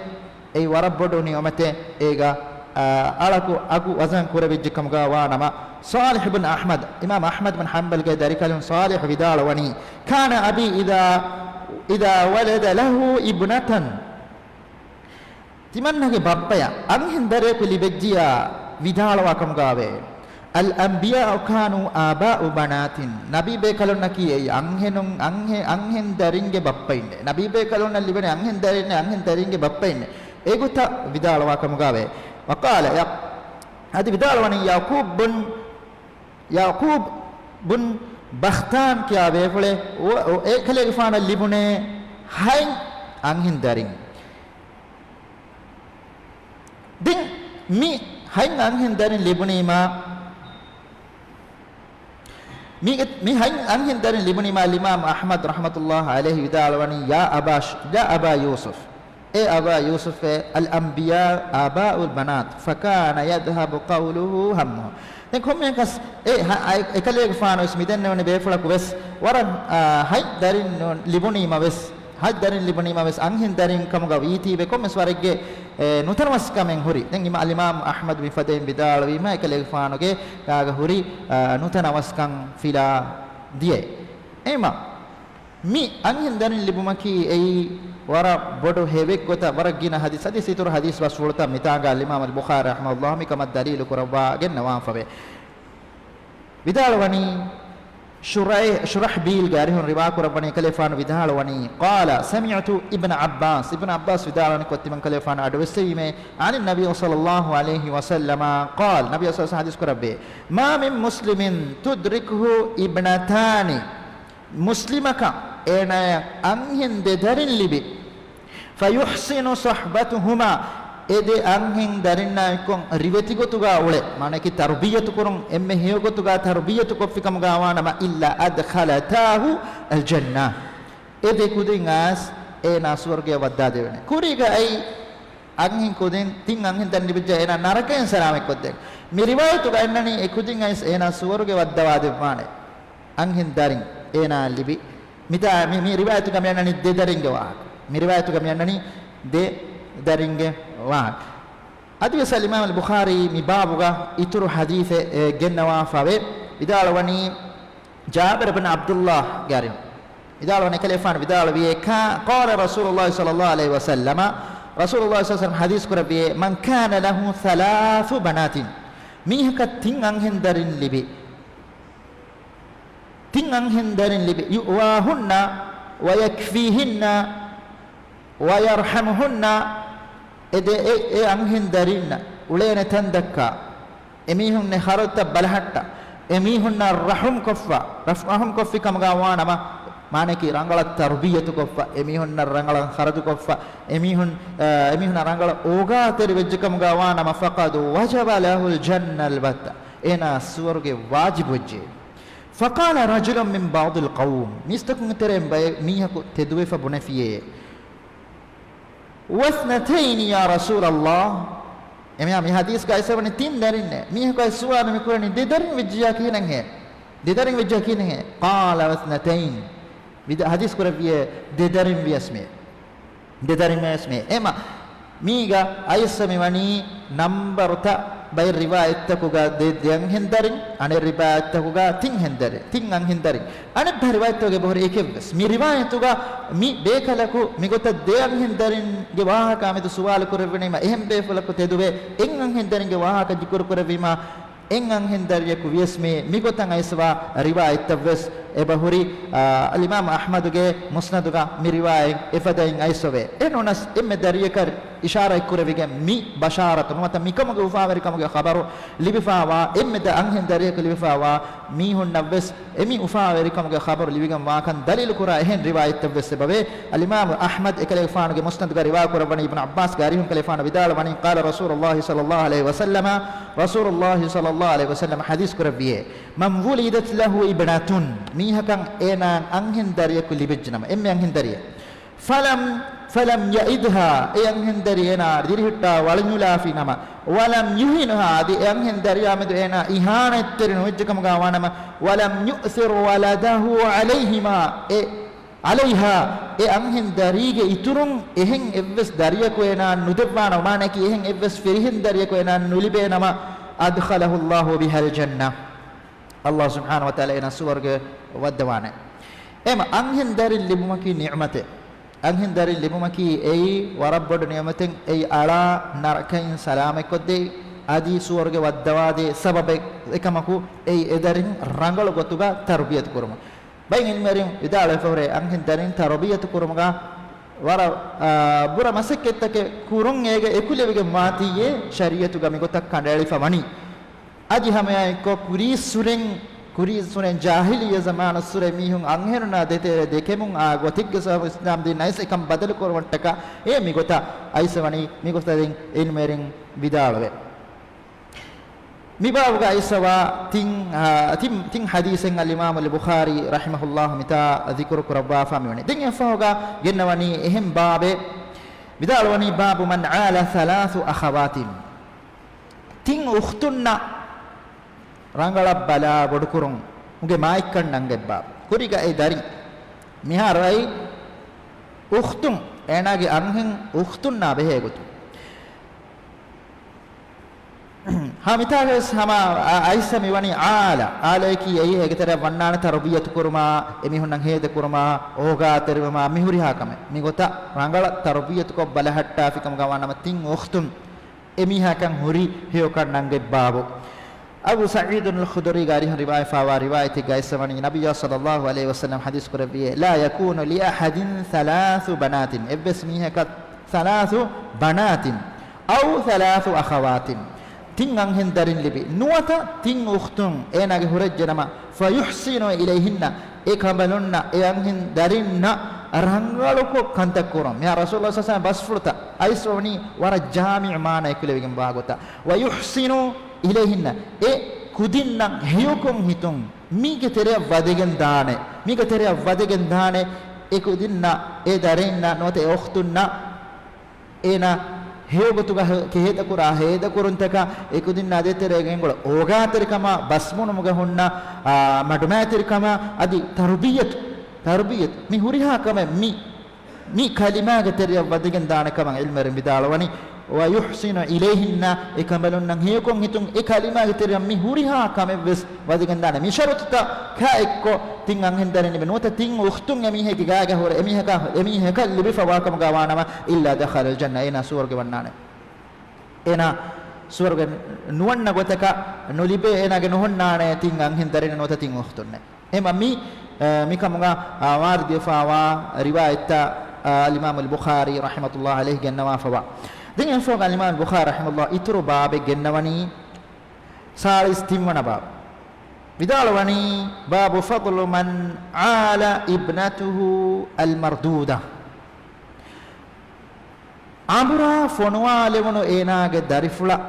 އެއީ ވަރަށް ބޮޑު ނިޢުމަތެއް. އޭގަ، އާ، އަޅަކު އަގު ވަޒަން ކުރެވިއްޖެ ކަމުގަ ވާނަމަ، ޞާލިޙް ބިން އަޙްމަދު، އިމާމް އަޙްމަދު ބިން ޙަންބަލްގެ ދަރިކަލުން ޞާލިޙް ވިދާޅުވަނީ، كان أبي إذا، إذا ولد له ابنة، ތިމަންނަގެ ބައްޕަޔަށް އަންހެން ދަރިޔަކު ލިބެއްޖިޔާ ވިދާޅުވާ ކަމުގައިވޭ، الأنبياء كانوا آباء بنات، ނަބީބޭކަލުންނަކީ އެއީ އަންހެނުން، އަންހެ-، އަންހެން ދަރިންގެ ބައްޕައިންނޭ. ނަބީބޭކަލުންނަށް ލިބެނީ އަންހެން ދަރިންނޭ، އަންހެން ދަރިންގެ ބައްޕައިންނޭ. އެގޮތަށް ވިދާޅުވާ ކަމުގައިވޭ. وقال، އަދި ވިދާޅުވަނީ ޔަޢުޤޫބު ބުން، ޔަޢުޤޫބު ބުން ބަޚްތާން ކިޔާ ބޭފުޅެއް، އެކަލޭގެފާނަށް ލިބުނޭ ހަތް އަންހެން ދަރިން. ދެން މި ހަތް އަންހެން ދަރިން ލިބުނީމާ، މި، މި ހަތް އަންހެން ދަރިން ލިބުނީމާ ލިމާމް އަޙްމަދު ރަޙްމަތުﷲ ޢަލައިހި ވިދާޅުވަނީ، يا أبا ش-، يا أبا يوسف، އޭ އަބާ ޔޫސުފޭ، الأنبياء آباء البنات، فكان يذهب قوله همه. ދެން ކޮންމެއަކަސް އެ ހަ-، އައި-، އެކަލޭގެފާނު ވެސް މިދެންނެވުނީ ބޭފުޅަކު ވެސް ވަރަށް، އާ، ހަތް ދަރިން ލިބުނީމަ ވެސް، ހަތް ދަރިން ލިބުނީމަ ވެސް އަންހެން ދަރިން ކަމުގަ ވީތީވެ ކޮންމެސް ވަރެއްގެ، އެ، ނުތަނަވަސްކަމެއް ހުރި. ދެން އިމާ-، އަލްއިމާމް އަޙްމަދު މިފަދައިން ވިދާޅުވީމަ އެކަލޭގެފާނުގެ ގާގަ ހުރި، އާ، ނުތަނަވަސްކަން ފިލާ ދިޔައެ. އެމަ މި އަންހެން ދަރިން ލިބުމަކީ އެއީ ވަރަށް ބޮޑު ހެވެއްގޮތަށް ވަރަށް ގިނަ ޙަދީޘް، ޙަދީޘް އިތުރު ޙަދީޘް ބަސްފުޅުތައް މިތާނގާ އަލްއިމާމް އަލްބުޚާރީ ރަޙިމަހުﷲ މިކަމަށް ދަލީލު ކުރައްވާ ގެންނަވާފަވޭ. ވިދާޅުވަނީ، ޝުރައި-، ޝުރަޙްބީލްގެ އަރިހުން ރިވާކުރައްވަނީ ކަލޭފާނު ވިދާޅުވަނީ، قال سمعت ابن عباس، އިބްނު ޢައްބާސް ވިދާޅުވަނީ ކޮށްތިމަން ކަލޭފާނު އަޑުއެއްސެވީމޭ، عن النبي صلى الله عليه وسلم قال، ނަބީ ޞައްލަﷲު ޢަލައިހި ވަސައްލަމަ، قال، ނަބީ ޞައްލަﷲު ޢަލައިހި ވަސައްލަމަ ޙަދީޘް ކުރައްވޭ، ما من مسلم ابنتان، މުސްލިމަކަށް އޭނާޔަށް އަންހެން ދެ ދަރިން ލިބި، فيحسن صحبتهما، އެ ދެ އަންހެން ދަރިންނާ އެއްކޮށް ރިވެތިގޮތުގާ އުޅެ، މާނައަކީ ތަރުބިއްޔަތު ކުރުން، އެންމެ ހެޔޮގޮތުގާ ތަރުބިއްޔަތު ކޮށްފިކަމުގާ ވާނަމަ، إلا أدخلتاه الجنة، އެ ދެ ކުދިން އައިސް އޭނާ ސުވަރުގެއަށް ވައްދާދެވޭނެ. ކުރީގަ އައި އަންހެން ކުދިން، ތިން އަންހެން ދަރިން ލިބިއްޖެ އޭނާ ނަރަކައިން ސަލާމަތްކޮށްދޭނެ. މި ރިވާޔަތުގަ އަންނަނީ އެ ކުދިން އައިސް އޭނާ ސުވަރުގެ ވައްދަވާދެއްވާނެ. އަންހެން ދަރިން އޭނާ ލިބި. މިތާ-، މި، މި ރިވާޔަތުގަ މި އަންނަނީ ދެ ދަރިންގެ ވާހަކަ. މި ރިވާޔަތުގަ މި އަންނަނީ ދެ ދަރިންގެ ވާހަކަ. އަދިވެސް އަލްއިމާމް އަލްބުޚާރީ މި ބާބުގަ އިތުރު ޙަދީޘެއް، އެ، ގެންނަވާފަވޭ. ވިދާޅުވަނީ ޖާބިރު ބިން ޢަބްދުﷲގެ އަރިހުން. ވިދާޅުވަނީ ކަލޭފާނު ވިދާޅުވިއޭ، ކާ-، قال رسول الله صلى الله عليه وسلم، ރަސޫލުﷲ ޞައްލަﷲު ޢަލައިހި ވަސައްލަމަ ޙަދީޘް ކުރެއްވިއޭ، من كان له ثلاث بنات، މީހަކަށް ތިން އަންހެން ދަރިން ލިބި، ތިން އަންހެން ދަރިން ލިބި، يؤواهن ويكفيهن ويرحمهن، އެ ދެ-، އެ، އެ އަންހެން ދަރިންނަށް އުޅޭނެ ތަން ދައްކާ، އެމީހުންނެ ޚަރަދުތައް ބަލަހައްޓާ، އެމީހުންނަށް ރަޙުމް ކޮށްފަ، ރަޙް-، ރަޙުމް ކޮށްފި ކަމުގާ ވާނަމަ، މާނައަކީ ރަނގަޅަށް ތަރުބިއްޔަތު ކޮށްފަ، އެމީހުންނަށް ރަނގަޅަށް ޚަރަދު ކޮށްފަ، އެމީހުން، އަ، އެމީހުންނަށް ރަނގަޅަށް އޯގާތެރި ވެއްޖެ ކަމުގާ ވާނަމަ، فقد وجب له الجنة البتة، އޭނާ ސުވަރުގެ ވާޖިބު ވެއްޖެ. فقال رجل من بعض القوم، މީސްތަކުންގެ ތެރެއިން ބައެއް މީހަކު ތެދުވެފަ ބުނެފިޔޭ، واثنتين يا رسول الله، އެމީހާ މި ޙަދީޘްގަ އައިސްވަނީ ތިން ދަރިންނޭ. މީހަކު އައިސް ސުވާލު މި ކުރަނީ ދެ ދަރިން ވެއްޖިޔާ ކިހިނެއްހޭ؟ ދެ ދަރިން ވެއްޖިޔާ ކިހިނެއްހޭ؟ قال واثنتين، ވިދާ-، ޙަދީޘް ކުރެއްވިޔޭ ދެ ދަރިން ވިޔަސް މޭ. ދެ ދަރިން ވިޔަސް މޭ. އެމަ މީގަ އައިސް މި ވަނީ ނަންބަރުތައް ބައެއް ރިވާޔަތްތަކުގަ ދެ، ދެ އަންހެން ދަރިން، އަނެއް ރިވާޔަތްތަކުގަ ތިން ހެން ދަރިން، ތިން އަންހެން ދަރިން. އަނެއް ބައެއް ރިވާޔަތްތަކުގަ އެބަހުރި އެކެއްވެސް. މި ރިވާޔަތުގަ މި ބޭކަލަކު މިގޮތަށް ދެ އަންހެން ދަރިންގެ ވާހަކަ މެދު ސުވާލު ކުރެއްވުނީމަ އެހެން ބޭފުޅަކު ތެދުވެ އެއް އަންހެން ދަރިންގެ ވާހަކަ ޒިކުރު ކުރެއްވީމަ އެއް އަންހެން ދަރިޔަކު ވިޔަސް މި، މިގޮތަށް އައިސްވާ ރިވާޔަތްތައްވެސް އެބަހުރި، އާ، އަލްއިމާމް އަޙްމަދުގެ މުސްނަދުގަ މި ރިވާޔަތް އެފަދައިން އައިސްވެ. އެހެންނޫނަސް އެންމެ ދަރިޔަކަށް އިޝާރާތް ކުރެވިގެން މި ބަޝާރަތު ނުވަތަ މިކަމުގެ އުފާވެރިކަމުގެ ޚަބަރު ލިބިފާވާ، އެންމެ ދެ އަންހެން ދަރިޔަކު ލިބިފާވާ މީހުންނަށްވެސް އެ މި އުފާވެރިކަމުގެ ޚަބަރު ލިބިގެން ވާކަން ދަލީލު ކުރާ އެހެން ރިވާޔަތްތައްވެސް އެބަވޭ. އަލްއިމާމު އަޙްމަދު އެކަލޭގެފާނުގެ މުސްނަދުގަ ރިވާ ކުރައްވަނީ އިބްނު ޢައްބާސްގެ އަރިހުން ކަލޭފާނު ވިދާޅުވަނީ، قال رسول الله صلى الله عليه وسلم، ރަސޫލުﷲ ޞައްލަﷲު ޢަލައިހި ވަސައްލަމަ ޙަދީޘް ކުރެއްވިއޭ، من ولدت له ابنة، މީހަކަށް އޭނާ އަންހެން ދަރިޔަކު ލިބިއްޖެނަމަ، އެންމެ އަންހެން ދަރިޔެއް، فلم، فلم يئدها، އެ އަންހެން ދަރި އޭނާ ދިރިހުއްޓާ ވަޅިނުލާފި ނަމަ، ولم يهنها، އަދި އެ އަންހެން ދަރިޔާ މެދު އޭނާ އިހާނަތްތެރި ނުވެއްޖެ ކަމުގާ ވާނަމަ، ولم يؤثر ولده عليهما، އެ عليها، އެ އަންހެން ދަރީގެ އިތުރުން އެހެން އެއްވެސް ދަރިޔަކު އޭނާ ނުދެއްވާނަމަ، މާނައަކީ އެހެން އެއްވެސް ފިރިހެން ދަރިޔަކު އޭނާ ނުލިބޭނަމަ، أدخله الله بها الجنة، ﷲ ސުބްޙާނަހޫ ވަތަޢާލާ އޭނާ ސުވަރުގެ ވައްދަވާނެ. އެމަ އަންހެން ދަރިން ލިބުމަކީ ނިޢުމަތެއް. އަންހެން ދަރިން ލިބުމަކީ އެއީ ވަރަށް ބޮޑު ނިޢުމަތެއް. އެއީ އަޅާ ނަރަކައިން ސަލާމަތްކޮށްދޭ، އަދި ސުވަރުގެ ވައްދަވާދޭ ސަބަބެއް. އެކަމަކު އެއީ އެ ދަރިން ރަނގަޅު ގޮތުގަ ތަރުބިޔަތު ކުރުމަށް. ބައެއް ޢިލްމުވެރިން ވިދާޅުވެފަ ހުރޭ، އަންހެން ދަރިން ތަރުބިޔަތު ކުރުމުގަ ވަރަށް، އާ، ބުރަ މަސައްކަތްތަކެއް ކުރުން އޭގެ އެކުލެވިގެން ވާތީއޭ، ޝަރީޢަތުގަ މިގޮތަށް ކަނޑައެޅިފަ ވަނީ. އަދި ހަމައެއާއެއްކޮށް ކުރީއްސުރެން، ކުރީއްސުރެން ޖާހިލިއްޔަ ޒަމާނުއްސުރެ މީހުން އަންހެނުންނާ ދޭތެރޭ ދެކެމުން އާ ގޮތެއްގެ ސަބަބުން އިސްލާމްދީން އައިސް އެކަން ބަދަލު ކުރުމަށްޓަކާ އޭ މިގޮތަށް އައިސް ވަނީ، މިގޮތަށް ދެން ޢިލްމުވެރިން ވިދާޅުވޭ. މި ބާބުގަ އައިސްފަވާ ތިން، އާ، ތިން، ތިން ޙަދީޘެއް އަލްއިމާމުލް ބުޚާރީ ރަޙިމަހުﷲ މިތާ ޛިކުރު ކުރައްވާފާ މިވަނީ. ދެން އެއަށްފަހުގަ ގެންނަވަނީ އެހެން ބާބެއް. ވިދާޅުވަނީ، باب من عال ثلاث أخوات. ތިން އުޚްތުންނަށް ރަނގަޅަށް ބަލާ ބޮޑުކުރުން އުގެ މާތްކަން ނަންގަތް ބާބު. ކުރީގަ އެ ދަރިން. މިހާރު އައި އުޚްތުން، އޭނާގެ އަންހެން އުޚްތުންނާ ބެހޭ ގޮތުން. ހާ، މިތާގަވެސް ހަމަ އަ-، އައިސް މިވަނީ އާލަ. އާލައަކީ އެއީ އޭގެ ތެރެއަށް ވަންނާނެ ތަރުބިޔަތު ކުރުމާ، އެމީހުންނަށް ހޭދަ ކުރުމާ، އޯގާތެރިވުމާ، މި ހުރިހާ ކަމެއް. މި ގޮތަށް ރަނގަޅަށް ތަރުބިޔަތުކޮށް ބަލަހައްޓާފިކަމުގަ ވާނަމަ ތިން އުޚްތުން އެމީހާކަން ހުރި ހެޔޮކަން ނަންގަތް ބާބު. އަބޫ ސަޢީދުލް ޚުދުރީގެ އަރިހުން ރިވާޔަތްފާވާ ރިވާޔަތެއްގައި އައިސްފަވަނީ، ނަބިއްޔާ ޞައްލައްލާހު ޢަލައިހި ވަސައްލަމް ޙަދީޘް ކުރެއްވިއޭ، لا يكون لأحد ثلاث بنات، އެއްވެސް މީހަކަށް ثلاث بنات أو ثلاث أخوات، ތިން އަންހެން ދަރިން ލިބި، ނުވަތަ ތިން އުޚްތުން އޭނާގެ ހުރެއްޖެނަމަ، فيحسن إليهن، އެ ކަނބަލުންނަށް އެ އަންހެން ދަރިންނަށް ރަނގަޅުކޮށް ކަންތައް ކުރުން. މިހާ ރަސޫލުﷲ ޞައްލައްލާހު ޢަލައިހި ވަސައްލަމް ބަސްފުޅުތައް އައިސްފަވަނީ ވަރަށް ޖާމިޢު މާނައެއް ކުލެވިގެން ވާ ގޮތަށް. ويحسن إليهن، އެ ކުދިންނަށް ހެޔޮކޮށް ހިތުން މީގެ ތެރެއަށް ވަދެގެން ދާނެ، މީގެ ތެރެއަށް ވަދެގެން ދާނެ، އެ ކުދިންނަށް، އެ ދަރިންނަށް ނުވަތަ އެ އުޚްތުންނަށް އޭނާ ހެޔޮގޮތުގަ ހެ-، ހޭދަކުރާ ހޭދަކުރުންތަކާ، އެ ކުދިންނާ ދޭތެރޭގަ އެނގުޅު އޯގާތެރިކަމާ، ބަސްބުނުމުގަ ހުންނަ، އާ، މަޑުމައިތިރިކަމާ، އަދި ތަރުބިޔަތު، ތަރުބިޔަތު، މި ހުރިހާ ކަމެއް މި މި ކަލިމާގެ ތެރެއަށް ވަދެގެން ދާނެ ކަމަށް ޢިލްމުވެރިން ވިދާޅުވަނީ، ويحسن إليهن، އެ ކަނބަލުންނަށް ހެޔޮކޮށް ހިތުން އެ ކަލިމާގެ ތެރެއަށް މި ހުރިހާ ކަމެއްވެސް ވަދެގެން ދާނެ. މި ޝަރުޠުތަކާ އެއްކޮށް ތިން އަންހެން ދަރިން ލިބި، ނުވަތަ ތިން އުޚްތުން އެމީހެއްގެ ގާގަ ހުރެ އެމީހަކަށް، އެމީހަކަށް ލިބިފަވާ ކަމުގަ ވާނަމަ، إلا دخل الجنة، އޭނާ ސުވަރުގެ ވަންނާނެ. އޭނާ ސުވަރުގެ ނުވަންނަ ގޮތަކަށް ނުލިބޭ، އޭނާގެ ނުހުންނާނެ ތިން އަންހެން ދަރިން ނުވަތަ ތިން އުޚްތުންނެއް. އެހެންވީމަ މި، އަ، މިކަމުގަ، އަ، ވާރިދުވެފަވާ ރިވާޔަތްތައް، އަ، އަލްއިމާމުލް ބުޚާރީ ރަޙިމަހުﷲ ޢަލައިހި ގެންނަވާފަވާ. ދެން އެފޯގަ އަލްއިމާމުލް ބުޚާރީ ރަޙިމަހުﷲ އިތުރު ބާބެއް ގެންނަވަނީ ސާޅީސް ތިންވަނަ ބާބު. ވިދާޅުވަނީ، باب فضل من عال ابنته المردودة. އަނބުރާ ފޮނުވާލެވުނު އޭނާގެ ދަރިފުޅަށް،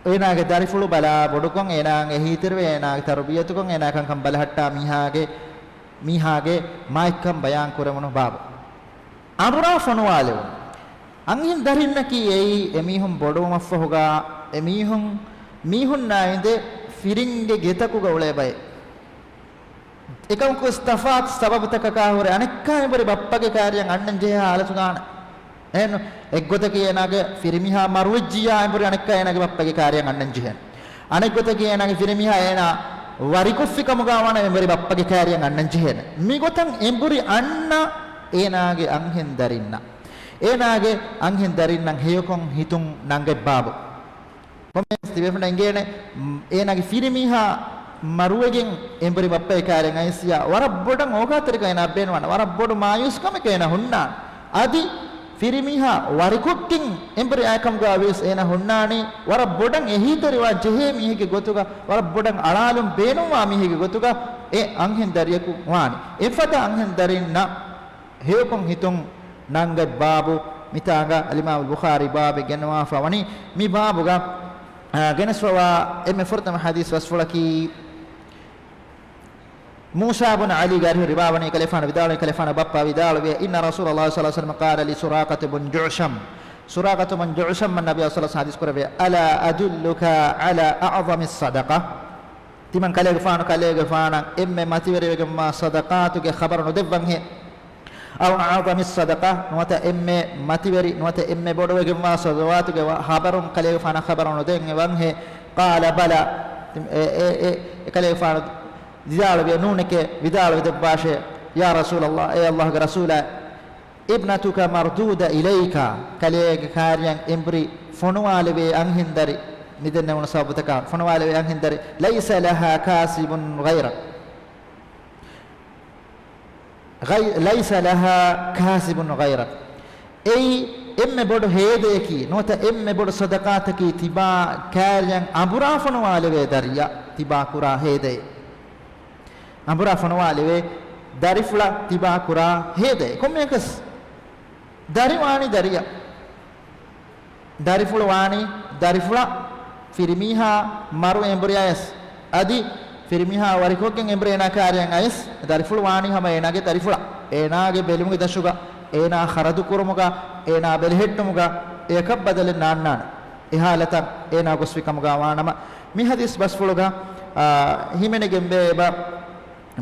އޭނާގެ ދަރިފުޅު ބަލާ ބޮޑުކޮށް، އޭނާއަށް އެހީތެރިވެ، އޭނާގެ ތަރުބިޔަތުކޮށް، އޭނާ ކަންކަން ބަލަހައްޓާ މީހާގެ، މީހާގެ މާތްކަން ބަޔާން ކުރެވުނު ބާބު. އަނބުރާ ފޮނުވާލެވުނު. އަންހެން ދަރިންނަކީ އެއީ އެމީހުން ބޮޑުވުމަށްފަހުގަ، އެމީހުން، މީހުންނާ އިނދެ ފިރިންގެ ގެތަކުގަ އުޅޭ ބައެއް. އެކަމަކުވެސް ތަފާތު ސަބަބުތަކަކާ ހުރެ އަނެއްކާ އެނބުރި ބައްޕަގެ ކާރިޔަށް އަންނަން ޖެހޭ ހާލަތު ދާނެ. އެހެން އެއްގޮތަކީ އޭނާގެ ފިރިމީހާ މަރުވެއްޖިއްޔާ އެނބުރި އަނެއްކާ އޭނާގެ ބައްޕަގެ ކާރިޔަށް އަންނަން ޖެހޭނެ. އަނެއްގޮތަކީ އޭނާގެ ފިރިމީހާ އޭނާ ވަރިކޮށްފި ކަމުގަ ވާނަމަ އެނބުރި ބައްޕަގެ ކާރިޔަށް އަންނަން ޖެހޭނެ. މިގޮތަށް އެނބުރި އަންނަ އޭނާގެ އަންހެން ދަރިންނަށް، އޭނާގެ އަންހެން ދަރިންނަށް ހެޔޮކޮށް ހިތުން ނަންގަތް ބާބު. ކޮންމެސް ތިބޭފުންނަށް އެނގޭނެ، އޭނާގެ ފިރިމީހާ މަރުވެގެން އެނބުރި ބައްޕަގެ ކާރިޔަށް އައިސްޔާ ވަރަށް ބޮޑަށް އޯގާތެރިކަން އޭނާ ބޭނުންވާނެ. ވަރަށް ބޮޑު މާޔޫސްކަމެއް އޭނާ ހުންނާނެ. އަދި ފިރިމީހާ ވަރިކޮށްގެން އެނބުރި އައިކަމުގަ ވިޔަސް އޭނާ ހުންނާނީ ވަރަށް ބޮޑަށް އެހީތެރިވާން ޖެހޭ މީހެއްގެ ގޮތުގަ، ވަރަށް ބޮޑަށް އަޅާލުން ބޭނުންވާ މީހެއްގެ ގޮތުގަ އެ އަންހެން ދަރިޔަކު ވާނީ. އެފަދަ އަންހެން ދަރިންނަށް ހެޔޮކޮށް ހިތުން ނަންގަތް ބާބު. މިތާނގަ އަލްއިމާމު ބުޚާރީ ބާބެއް ގެންނަވާފަ ވަނީ. މި ބާބުގަ، އާ، ގެނެސްފަވާ އެންމެ ފުރަތަމަ ޙަދީޘް ބަސްފުޅަކީ، މޫސާ ބުން ޢަލީގެ އަރިހު ރިވާވަނީ، ކަލޭގެފާނު ވިދާޅުވި، ކަލޭގެފާނު ބައްޕަ ވިދާޅުވި، إن رسول الله صلى الله عليه وسلم قال لسراقة بن جعشم، ސުރާޤަތު ބުން ޖުޢުޝަމް ނަބިއްޔާ ޞައްލައްލާހު ޢަލައިހި ވަސައްލަމަ ޙަދީޘް ކުރެއްވި، ألا أدلك على أعظم الصدقة؟ ތިމަން ކަލޭގެފާނު، ކަލޭގެފާނަށް އެންމެ މަތިވެރިވެގެންވާ ޞަދަޤާތުގެ ޚަބަރު ނުދެއްވަންހޭ؟ أو أعظم الصدقة، ނުވަތަ އެންމެ މަތިވެރި، ނުވަތަ އެންމެ ބޮޑުވެގެންވާ ޞަދަޤާތުގެ ވަ-، ޚަބަރުން ކަލޭގެފާނަށް ޚަބަރު ނުދެން އެވަންހޭ؟ قال بلى، އެ، އެ، އެ، އެ ކަލޭގެފާނު ވިދާޅުވި، ނޫނެކޭ، ވިދާޅުވި ދެއްވާށޭ، يا رسول الله، އޭ ﷲގެ ރަސޫލާ، ابنتك مردودة إليك، ކަލޭގެ ކާރިޔަށް އެނބުރި ފޮނުވާލެވޭ އަންހެން ދަރި، މިދެންނެވުނު ސަބަބުތަކާ ފޮނުވާލެވޭ އަންހެން ދަރި، ليس لها كاسب غيرك، غي-، ليس لها كاسب غيرك، އެއީ އެންމެ ބޮޑު ހޭދަޔަކީ، ނުވަތަ އެންމެ ބޮޑު ޞަދަޤާތަކީ ތިބާ ކާރިޔަށް އަނބުރާ ފޮނުވާލެވޭ ދަރިއަށް ތިބާ ކުރާ ހޭދައެއް. އަނބުރާ ފޮނުވާލެވޭ ދަރިފުޅަށް ތިބާ ކުރާ ހޭދައެއް. ކޮންމެއަކަސް ދަރި ވާނީ ދަރިއަށް. ދަރިފުޅު ވާނީ ދަރިފުޅަށް. ފިރިމީހާ މަރު އެނބުރި އަޔަސް، އަދި ފިރިމީހާ ވަރިކޮށްގެން އެނބުރި އޭނާ ކާރިއަށް އަޔަސް، ދަރިފުޅު ވާނީ ހަމަ އޭނާގެ ދަރިފުޅަށް. އޭނާގެ ބެލުމުގެ ދަށުގަ އޭނާ ޚަރަދު ކުރުމުގަ، އޭނާ ބެލެހެއްޓުމުގަ އެޔަކަށް ބަދަލެއް ނާންނާނެ. އެ ހާލަތަށް އޭނާ ގޮސްފި ކަމުގަ ވާނަމަ، މި ޙަދީޘް ބަސްފުޅުގަ، އާ، ހިމެނިގެންވޭ އެބަ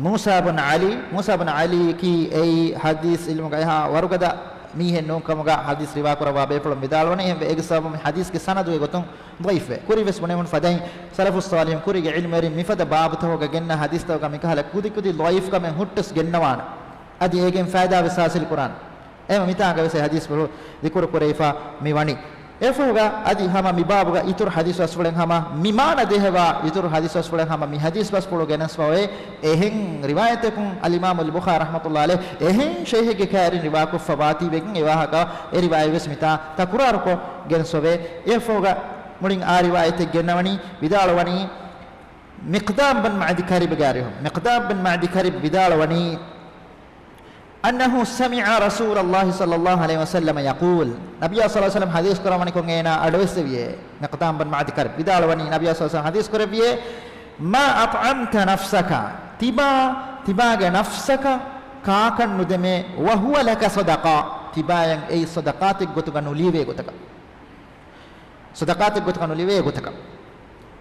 މޫސާ ބުން ޢަލީ، މޫސާ ބުން ޢަލީއަކީ އެއީ ޙަދީޘް ޢިލްމުގަ އެހާ ވަރުގަދަ މީހެއް ނޫން ކަމުގަ ޙަދީޘް ރިވާ ކުރައްވާ ބޭފުޅުން ވިދާޅުވަނީ. އެހެންވެ، އޭގެ ސަބަބުން މި ޙަދީޘްގެ ސަނަދުގެ ގޮތުން ޟަޢީފްވޭ. ކުރިން ވެސް ބުނެވުނު ފަދައިން، ސަލަފުއް ޞާލިޙުން ކުރީގެ ޢިލްމުވެރިން މިފަދަ ބާބުތަކުގަ ގެންނަ ޙަދީޘްތަކުގަ މިކަހަލަ ކުދި ކުދި ޟަޢީފް ކަމެއް ހުއްޓަސް ގެންނަވާނެ. އަދި އޭގެން ފައިދާ ވެސް ޙާޞިލް ކުރާނެ. އެހެންވެ، މިތާނގަ ވެސް އެ ޙަދީޘްފުޅު ޛިކުރު ކުރެވިފަ މި ވަނީ. އެފަހުގަ އަދި ހަމަ މި ބާބުގަ އިތުރު ޙަދީޘް ބަސްފުޅެއް ހަމަ މި މާނަ ދޭހަވާ އިތުރު ޙަދީޘް ބަސްފުޅެއް ހަމަ މި ޙަދީޘް ބަސްފުޅު ގެނެސްފަ އޮތް. އެހެން ރިވާޔަތަކުން އަލްއިމާމު އަލްބުޚާރީ ރަޙްމަތުﷲ ޢަލައިހި އެހެން ޝައިޚެއްގެ ކާރިން ރިވާކޮށްފަ ވާތީވެގެން އެ ވާހަކަ އެ ރިވާޔަތް ވެސް މިތާ ތަކުރާރުކޮށް ގެނެސްފަ އޮތް. އެފަހުގަ މުޅިން އާ ރިވާޔަތެއް ގެންނަވަނީ، ވިދާޅުވަނީ، މިޤްދާމް ބިން މަޢްދި ކަރިބްގެ އަރިހުން، މިޤްދާމް ބިން މަޢްދި ކަރިބް ވިދާޅުވަނީ، أنه سمع رسول الله صلى الله عليه وسلم يقول، ނަބިއްޔާ ޞައްލަﷲ ޢަލައިހި ވަސައްލަމަ ޙަދީޘް ކުރައްވަނިކޮށް އޭނާ އަޑުއެއްސެވިޔޭ. މިޤްދާމް ބިން މަޢްދި ކަރިބް ވިދާޅުވަނީ، ނަބިއްޔާ ޞައްލަﷲ ޢަލައިހި ވަސައްލަމަ ޙަދީޘް ކުރެއްވިޔޭ، ما أطعمت نفسك، ތިބާ، ތިބާގެ ނަފްސަކަށް ކާކަށް ނުދެމޭ، وهو لك صدقة، ތިބާޔަށް އެއީ ޞަދަޤާތެއް ގޮތުގަ ނުލިޔެވޭ ގޮތަކަށް. ޞަދަޤާތެއް ގޮތަކަށް ނުލިޔެވޭ ގޮތަކަށް.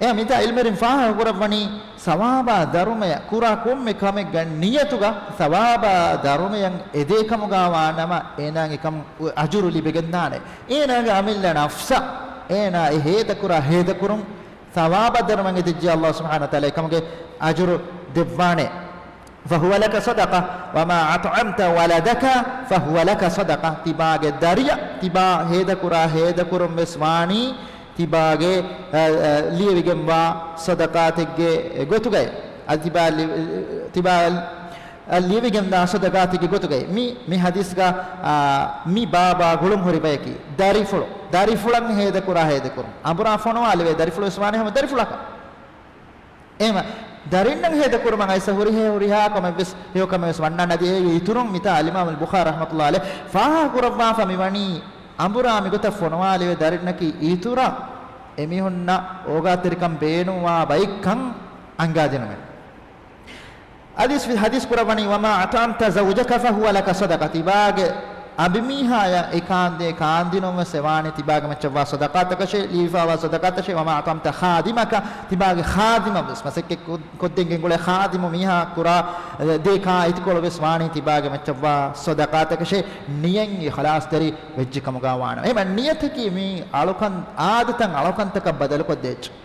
އެ މިތާ ޢިލްމުވެރިން ފާހަގަ ކުރައްވަނީ، ސަވާބާ ދަރުމަޔަށް ކުރާ ކޮންމެ ކަމެއްގެ ނިޔަތުގަ ސަވާބާ ދަރުމަޔަށް އެދޭ ކަމުގަ ވާނަމަ، އޭނާގެ އެކަމު އަޖުރު ލިބިގެންދާނެ. އޭނާގެ އަމިއްލަ ނަފްސަށް އޭނާ އެ ހޭދަކުރާ ހޭދަކުރުން ސަވާބާ ދަރުމައަށް އެދިއްޖެ ﷲ ސުބްޙާނަހޫ ވަތަޢާލާ އެކަމުގެ އަޖުރު ދެއްވާނެ. فهو لك صدقة، وما أطعمت ولدك فهو لك صدقة. ތިބާގެ ދަރިޔަށް ތިބާ ހޭދަކުރާ ހޭދަކުރުން ވެސް ވާނީ ތިބާގެ، އަ، އަ، ލިޔެވިގެންވާ ޞަދަޤާތެއްގެ ގޮތުގައި. އަދި ތިބާ ލި-، ތިބާ، އަ، ލިޔެވިގެންދާ ޞަދަޤާތެއްގެ ގޮތުގައި. މި، މި ޙަދީޘްގަ، އާ، މި ބާބާ ގުޅުން ހުރި ބަޔަކީ ދަރިފުޅު، ދަރިފުޅަށް ހޭދަކުރާ ހޭދަކުރުން. އަނބުރާ ފޮނުވާލެވޭ ދަރިފުޅު ވެސް ވާނެ ހަމަ ދަރިފުޅަކަށް. އެހެން ދަރިންނަށް ހޭދަކުރުމަށް އައިސް ހުރިހޭ ހުރިހާ ކަމެއްވެސް ހެޔޮ ކަމެއްވެސް ވަންނާނެ. އަދި އޭގެ އިތުރުން މިތާ އަލްއިމާމު އަލްބުޚާރީ ރަޙްމަތުﷲ ޢަލައިހި ފާހަގަކުރައްވާފަ މިވަނީ އަނބުރާ މިގޮތަށް ފޮނުވާލެވޭ ދަރިންނަކީ އިތުރަށް އެމީހުންނަށް އޯގާތެރިކަން ބޭނުންވާ ބައެއްކަން އަންގާދިނުމެއް. އަދި ޙަދީޘް ކުރައްވަނީ، وما أطعمت زوجك فهو لك صدقة. ތިބާގެ އަނބިމީހާޔަށް އެ ކާންދޭ ކާންދިނުން ވެސް އެ ވާނީ ތިބާގެ މައްޗަށްވާ ޞަދަޤާތަކަށޭ، ލިޔެފައިވާ ޞަދަޤާތަށޭ. وما أطعمت خادمك، ތިބާގެ ޚާދިމަށް ވެސް، މަސައްކަތް ކޮށް-، ކޮށްދޭން ގެންގުޅޭ ޚާދިމު މީހާ ކުރާ ދޭ ކާ އެތިކޮޅު ވެސް ވާނީ ތިބާގެ މައްޗަށްވާ ޞަދަޤާތަކަށޭ، ނިޔަތް އިޚްލާޞްތެރި ވެއްޖެ ކަމުގަ ވާނަމަ. އެހެން ނިޔަތަކީ މީ އަޅުކަން، އާދަތައް އަޅުކަންތަކަށް ބަދަލުކޮށްދޭ އެއްޗެއް.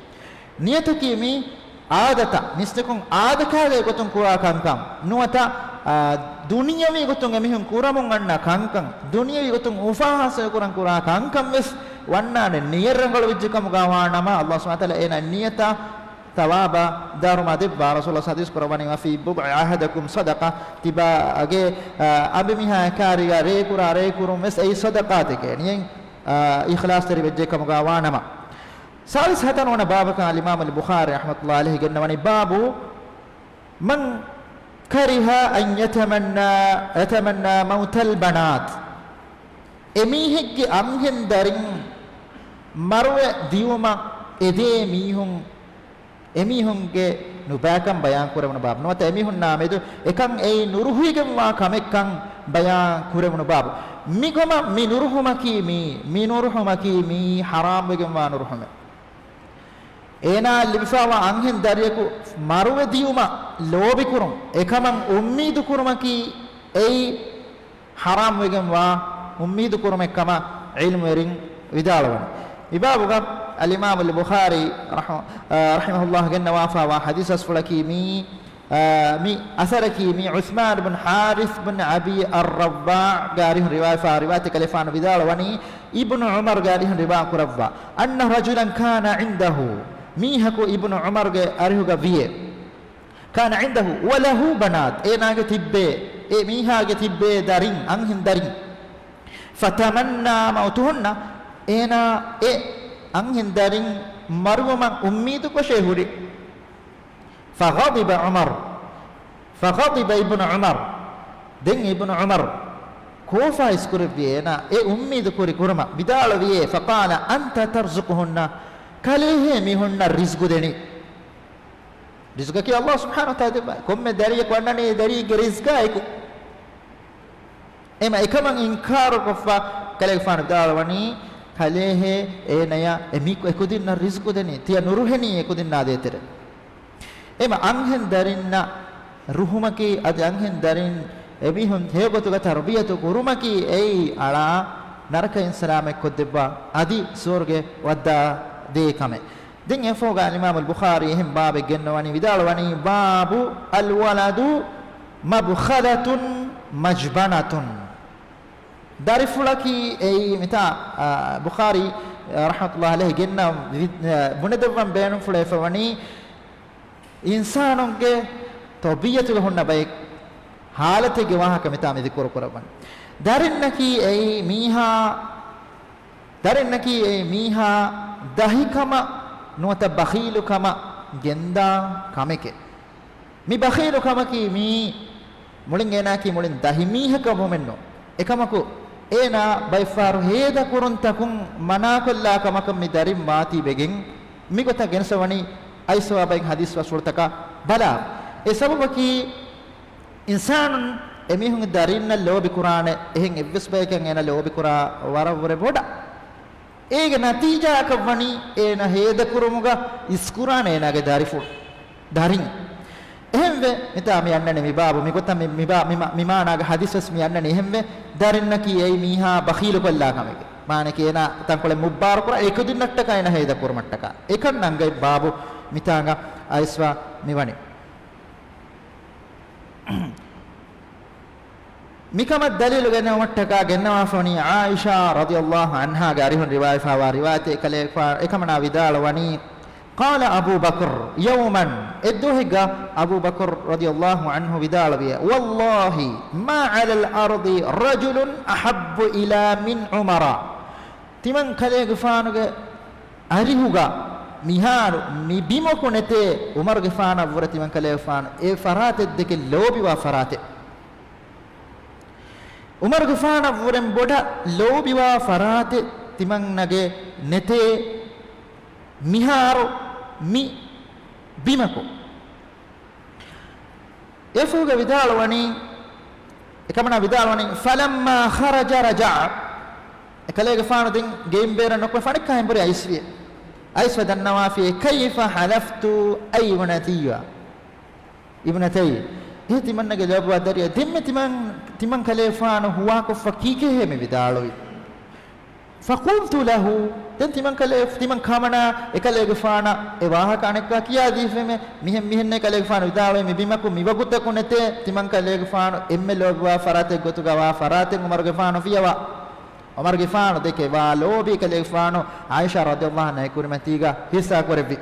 ނިޔަތަކީ މީ އާދަތައް، މިސްތަކުން އާދަކާގެ ގޮތުން ކުރާ ކަންކަން ނުވަތަ، އާ، ދުނިޔަވީ ގޮތުން އެމީހުން ކުރަމުން އަންނަ ކަންކަން، ދުނިޔަވީ ގޮތުން އުފާ ހާސިލް ކުރަން ކުރާ ކަންކަން ވެސް ވަންނާނެ ނިޔަތް ރަނގަޅު ވެއްޖެ ކަމުގަ ވާނަމަ، ﷲ ސުބްޙާނަހޫ ވަތަޢާލާ އޭނާ ނިޔަތަށް ޘަވާބާ ދަރުމަ ދެއްވާ. ރަސޫލާ ޙަދީޘް ކުރައްވަނީ، وفي بضع أحدكم صدقة، ތިބާގެ، އާ، އަނބިމީހާ ކާރިގަ ރޭ ކުރާ ރޭ ކުރުން ވެސް އެއީ ޞަދަޤާތެކޭ، ނިޔަތް، އާ، އިޚްލާޞްތެރި ވެއްޖެ ކަމުގަ ވާނަމަ. ސާލިސް ހަތަރު ވަނަ ބާބަކަށް އަލްއިމާމު އަލްބުޚާރީ ރަޙްމަތުﷲ ޢަލައިހި ގެންނަވަނީ، باب من كره أن يتمنى، يتمنى موت البنات. އެމީހެއްގެ އަންހެން ދަރިން މަރުވެ ދިއުމަށް އެދޭ މީހުން، އެމީހުންގެ ނުބައިކަން ބަޔާން ކުރެވުނު ބާބު. ނުވަތަ އެމީހުންނާ މެދު އެކަން އެއީ ނުރުހިގެންވާ ކަމެއްކަން ބަޔާން ކުރެވުނު ބާބު. މިގޮމަށް މި ނުރުހުމަކީ މީ، މި ނުރުހުމަކީ މީ ޙަރާމްވެގެންވާ ނުރުހުމެއް. އޭނާއަށް ލިބިފައިވާ އަންހެން ދަރިޔަކު މަރުވެ ދިއުމަށް ލޯބިކުރުން، އެކަމަށް އުއްމީދު ކުރުމަކީ އެއީ ޙަރާމްވެގެންވާ، އުއްމީދު ކުރުމެއް ކަމަށް ޢިލްމުވެރިން ވިދާޅުވަނީ. މި ބާބުގަ އަލްއިމާމު އަލްބުޚާރީ ރަޙްމަ-، އާ، ރަޙިމަހުﷲ ގެންނަވާފައިވާ ޙަދީޘް ބަސްފުޅަކީ މީ، އާ، މި އަސަރަކީ މީ ޢުޘްމާން ބިން ޙާރިޘް ބިން އަބީ އައްރައްވާގެ އަރިހުން ރިވާޔަތްވާ ރިވާޔަތެއް ކަލޭފާނު ވިދާޅުވަނީ، އިބްނު ޢުމަރުގެ އަރިހުން ރިވާ ކުރައްވާ، أن رجلا كان عنده، މީހަކު އިބްނު ޢުމަރުގެ އަރިހުގަ ވިޔޭ، كان عنده وله بنات، އޭނާގެ ތިއްބޭ، އެ މީހާގެ ތިއްބޭ ދަރިން، އަންހެން ދަރިން. فتمنى موتهن، އޭނާ އެ އަންހެން ދަރިން މަރުވުމަށް އުއްމީދުކޮށޭ ހުރި. فغضب عمر، فغضب ابن عمر، ދެން އިބްނު ޢުމަރު ކޯފާ އިސްކުރެއްވި އޭނާ އެ އުއްމީދު ކުރި ކުރުމަށް ވިދާޅުވިއޭ، فقال أنت ترزقهن، ކަލޭހޭ މީހުންނަށް ރިޒްގު ދެނީ. ރިޒްގަކީ ﷲ ސުބްޙާނަހޫ ވަތަޢާލާ ދެއްވާ. ކޮންމެ ދަރިއަކު އަންނަނީ އެ ދަރީގެ ރިޒްގާ އެކު. އެމަ އެކަމަށް އިންކާރުކޮށްފަ ކަލޭގެފާނު ވިދާޅުވަނީ، ކަލޭހޭ އޭނަޔަށް އެ މީ އެކުދިންނަށް ރިޒްގު ދެނީ، ތިޔަ ނުރުހެނީ އެކުދިންނާ ދޭތެރޭ. އެމަ އަންހެން ދަރިންނަށް ރުހުމަކީ އަދި އަންހެން ދަރިން އެމީހުން ހެޔޮގޮތުގަ ތަރުބިޔަތު ކުރުމަކީ އެއީ އަޅާ ނަރަކައިން ސަލާމަތްކޮށްދެއްވާ އަދި ސުވަރުގެ ވައްދާ ދޭ ކަމެއް. ދެން އެފޯގަ އަލްއިމާމުލް ބުޚާރީ އެހެން ބާބެއް ގެންނަވަނީ ވިދާޅުވަނީ، باب الولد مبخلة مجبنة. ދަރިފުޅަކީ އެއީ މިތާ، އާ، ބުޚާރީ، އާ، ރަޙްމަތުﷲ ޢަލައިހި ގެންނަ ވި-، އާ، ބުނެދެއްވަން ބޭނުންފުޅެފަ ވަނީ، އިންސާނުންގެ ތަރުބިޔަތުގަ ހުންނަ ބައެއް ޙާލަތެއްގެ ވާހަކަ މިތާ މި ޛިކުރު ކުރައްވަނީ. ދަރިންނަކީ އެއީ މީހާ، ދަރިންނަކީ އެއީ މީހާ ދަހިކަމަށް ނުވަތަ ބަޚީލުކަމަށް ގެންދާ ކަމެކޭ. މި ބަޚީލު ކަމަކީ މީ މުޅިން އޭނާއަކީ މުޅިން ދަހި މީހަކަށް ވުމެއްނު. އެކަމަކު އޭނާ ބައެއްފަހަރު ހޭދަކުރުންތަކުން މަނާކޮށްލާ ކަމަކަށް މި ދަރިން ވާތީ ވެގެން މިގޮތަށް ގެނެސްވަނީ އައިސްވާ ބައެއް ޙަދީޘް ރަސޫލުތަކާ ބަލާ. އެ ސަބަބަކީ އިންސާނުން އެމީހުން ދަރިންނަށް ލޯބި ކުރާނެ، އެހެން އެއްވެސް ބަޔަކަށް އޭނަ ލޯބި ކުރާ ވަރަށް ވުރެ ބޮޑަށް. އޭގެ ނަތީޖާއަކަށް ވަނީ އޭނަ ހޭދަކުރުމުގަ އިސްކުރާނެ އޭނާގެ ދަރިފުޅު، ދަރިން. އެހެންވެ، މިތާ މި އަންނަނީ މި ބާބު މިގޮތަށް މި، މި ބާ، މި މާ، މި މާނާގެ ޙަދީޘް ވެސް މި އަންނަނީ އެހެންވެ، ދަރިންނަކީ އެއީ މީހާ ބަޚީލުކޮށްލާ ކަމެކޭ. މާނައަކީ އޭނާ ތަންކޮޅެއް މުއްބާރުކުރާ، އެކުދިންނަށްޓަކާ އޭނާ ހޭދަކުރުމަށްޓަކާ. އެކަން އަންގައި ބާބު މިތާނގަ އައިސްވާ މިވަނީ. މިކަމަށް ދަލީލު ގެނައުމަށްޓަކާ ގެންނަވާފަވަނީ ޢާއިޝާ ރަޟިޔަﷲ ޢަންހާގެ އަރިހުން ރިވާޔަތްވާ ރިވާޔަތެއް. އެކަލޭގެފާނު އެކަމަނާ ވިދާޅުވަނީ، قال أبو بكر يوما، އެއްދުވަހެއްގަ އަބޫ ބަކުރު ރަޟިޔަﷲ ޢަންހު ވިދާޅުވިއެވެ. والله ما على الأرض رجل أحب إلي من عمر. ތިމަން ކަލޭގެފާނުގެ އަރިހުގަ މިހާރު މި ބިމަކު ނެތޭ ޢުމަރުގެފާނަށްވުރެ ތިމަން ކަލޭގެފާނު އެ ފަރާތެއްދެކެ ލޯބިވާ ފަރާތެއް. ޢުމަރުގެފާނަށްވުރެން ބޮޑަށް ލޯބިވާ ފަރާތެއް ތިމަންނަގެ ނެތޭ މިހާރު މި ބިމަކު. އެފޯގަ ވިދާޅުވަނީ، އެކަމަނާ ވިދާޅުވަނީ، فلما خرج رجع. އެކަލޭގެފާނު ދެން ގެއިން ބޭރަށް ނުކުމެ ފަނެއްކާ އެނބުރި އައިސްވި. އައިސްވެ ދަންނަވާފި، كيف حلفت أي ابنتي، ابنتي. އޭ ތިމަންނަގެ ލޯބިވާ ދަރިއެއް. ދެންމެ ތިމަން، ތިމަން ކަލޭގެފާނު ހުވާކޮށްފަ ކީކޭހޭ މި ވިދާޅުވި. فقلت له، ދެން ތިމަން ކަލޭ، ތިމަން ކަމަނާ އެކަލޭގެފާނަށް އެ ވާހަކަ އަނެއްކާ ކިޔާދީފެމެ. މިހެން، މިހެންނޭ ކަލޭގެފާނު ވިދާޅުވީ މި ބިމަކު މިވަގުތަކު ނެތޭ، ތިމަން ކަލޭގެފާނު އެންމެ ލޯބިވާ ފަރާތެއް ގޮތުގަ ވާ ފަރާތެއް ޢުމަރުގެފާނު ފިޔަވާ. ޢުމަރުގެފާނު ދެކެ ވާ ލޯބި ކަލޭގެފާނު ޢާއިޝާ ރަޟިޔަﷲ ޢަންހާ ކުރިމަތީގަ ހިއްސާ ކުރެއްވި.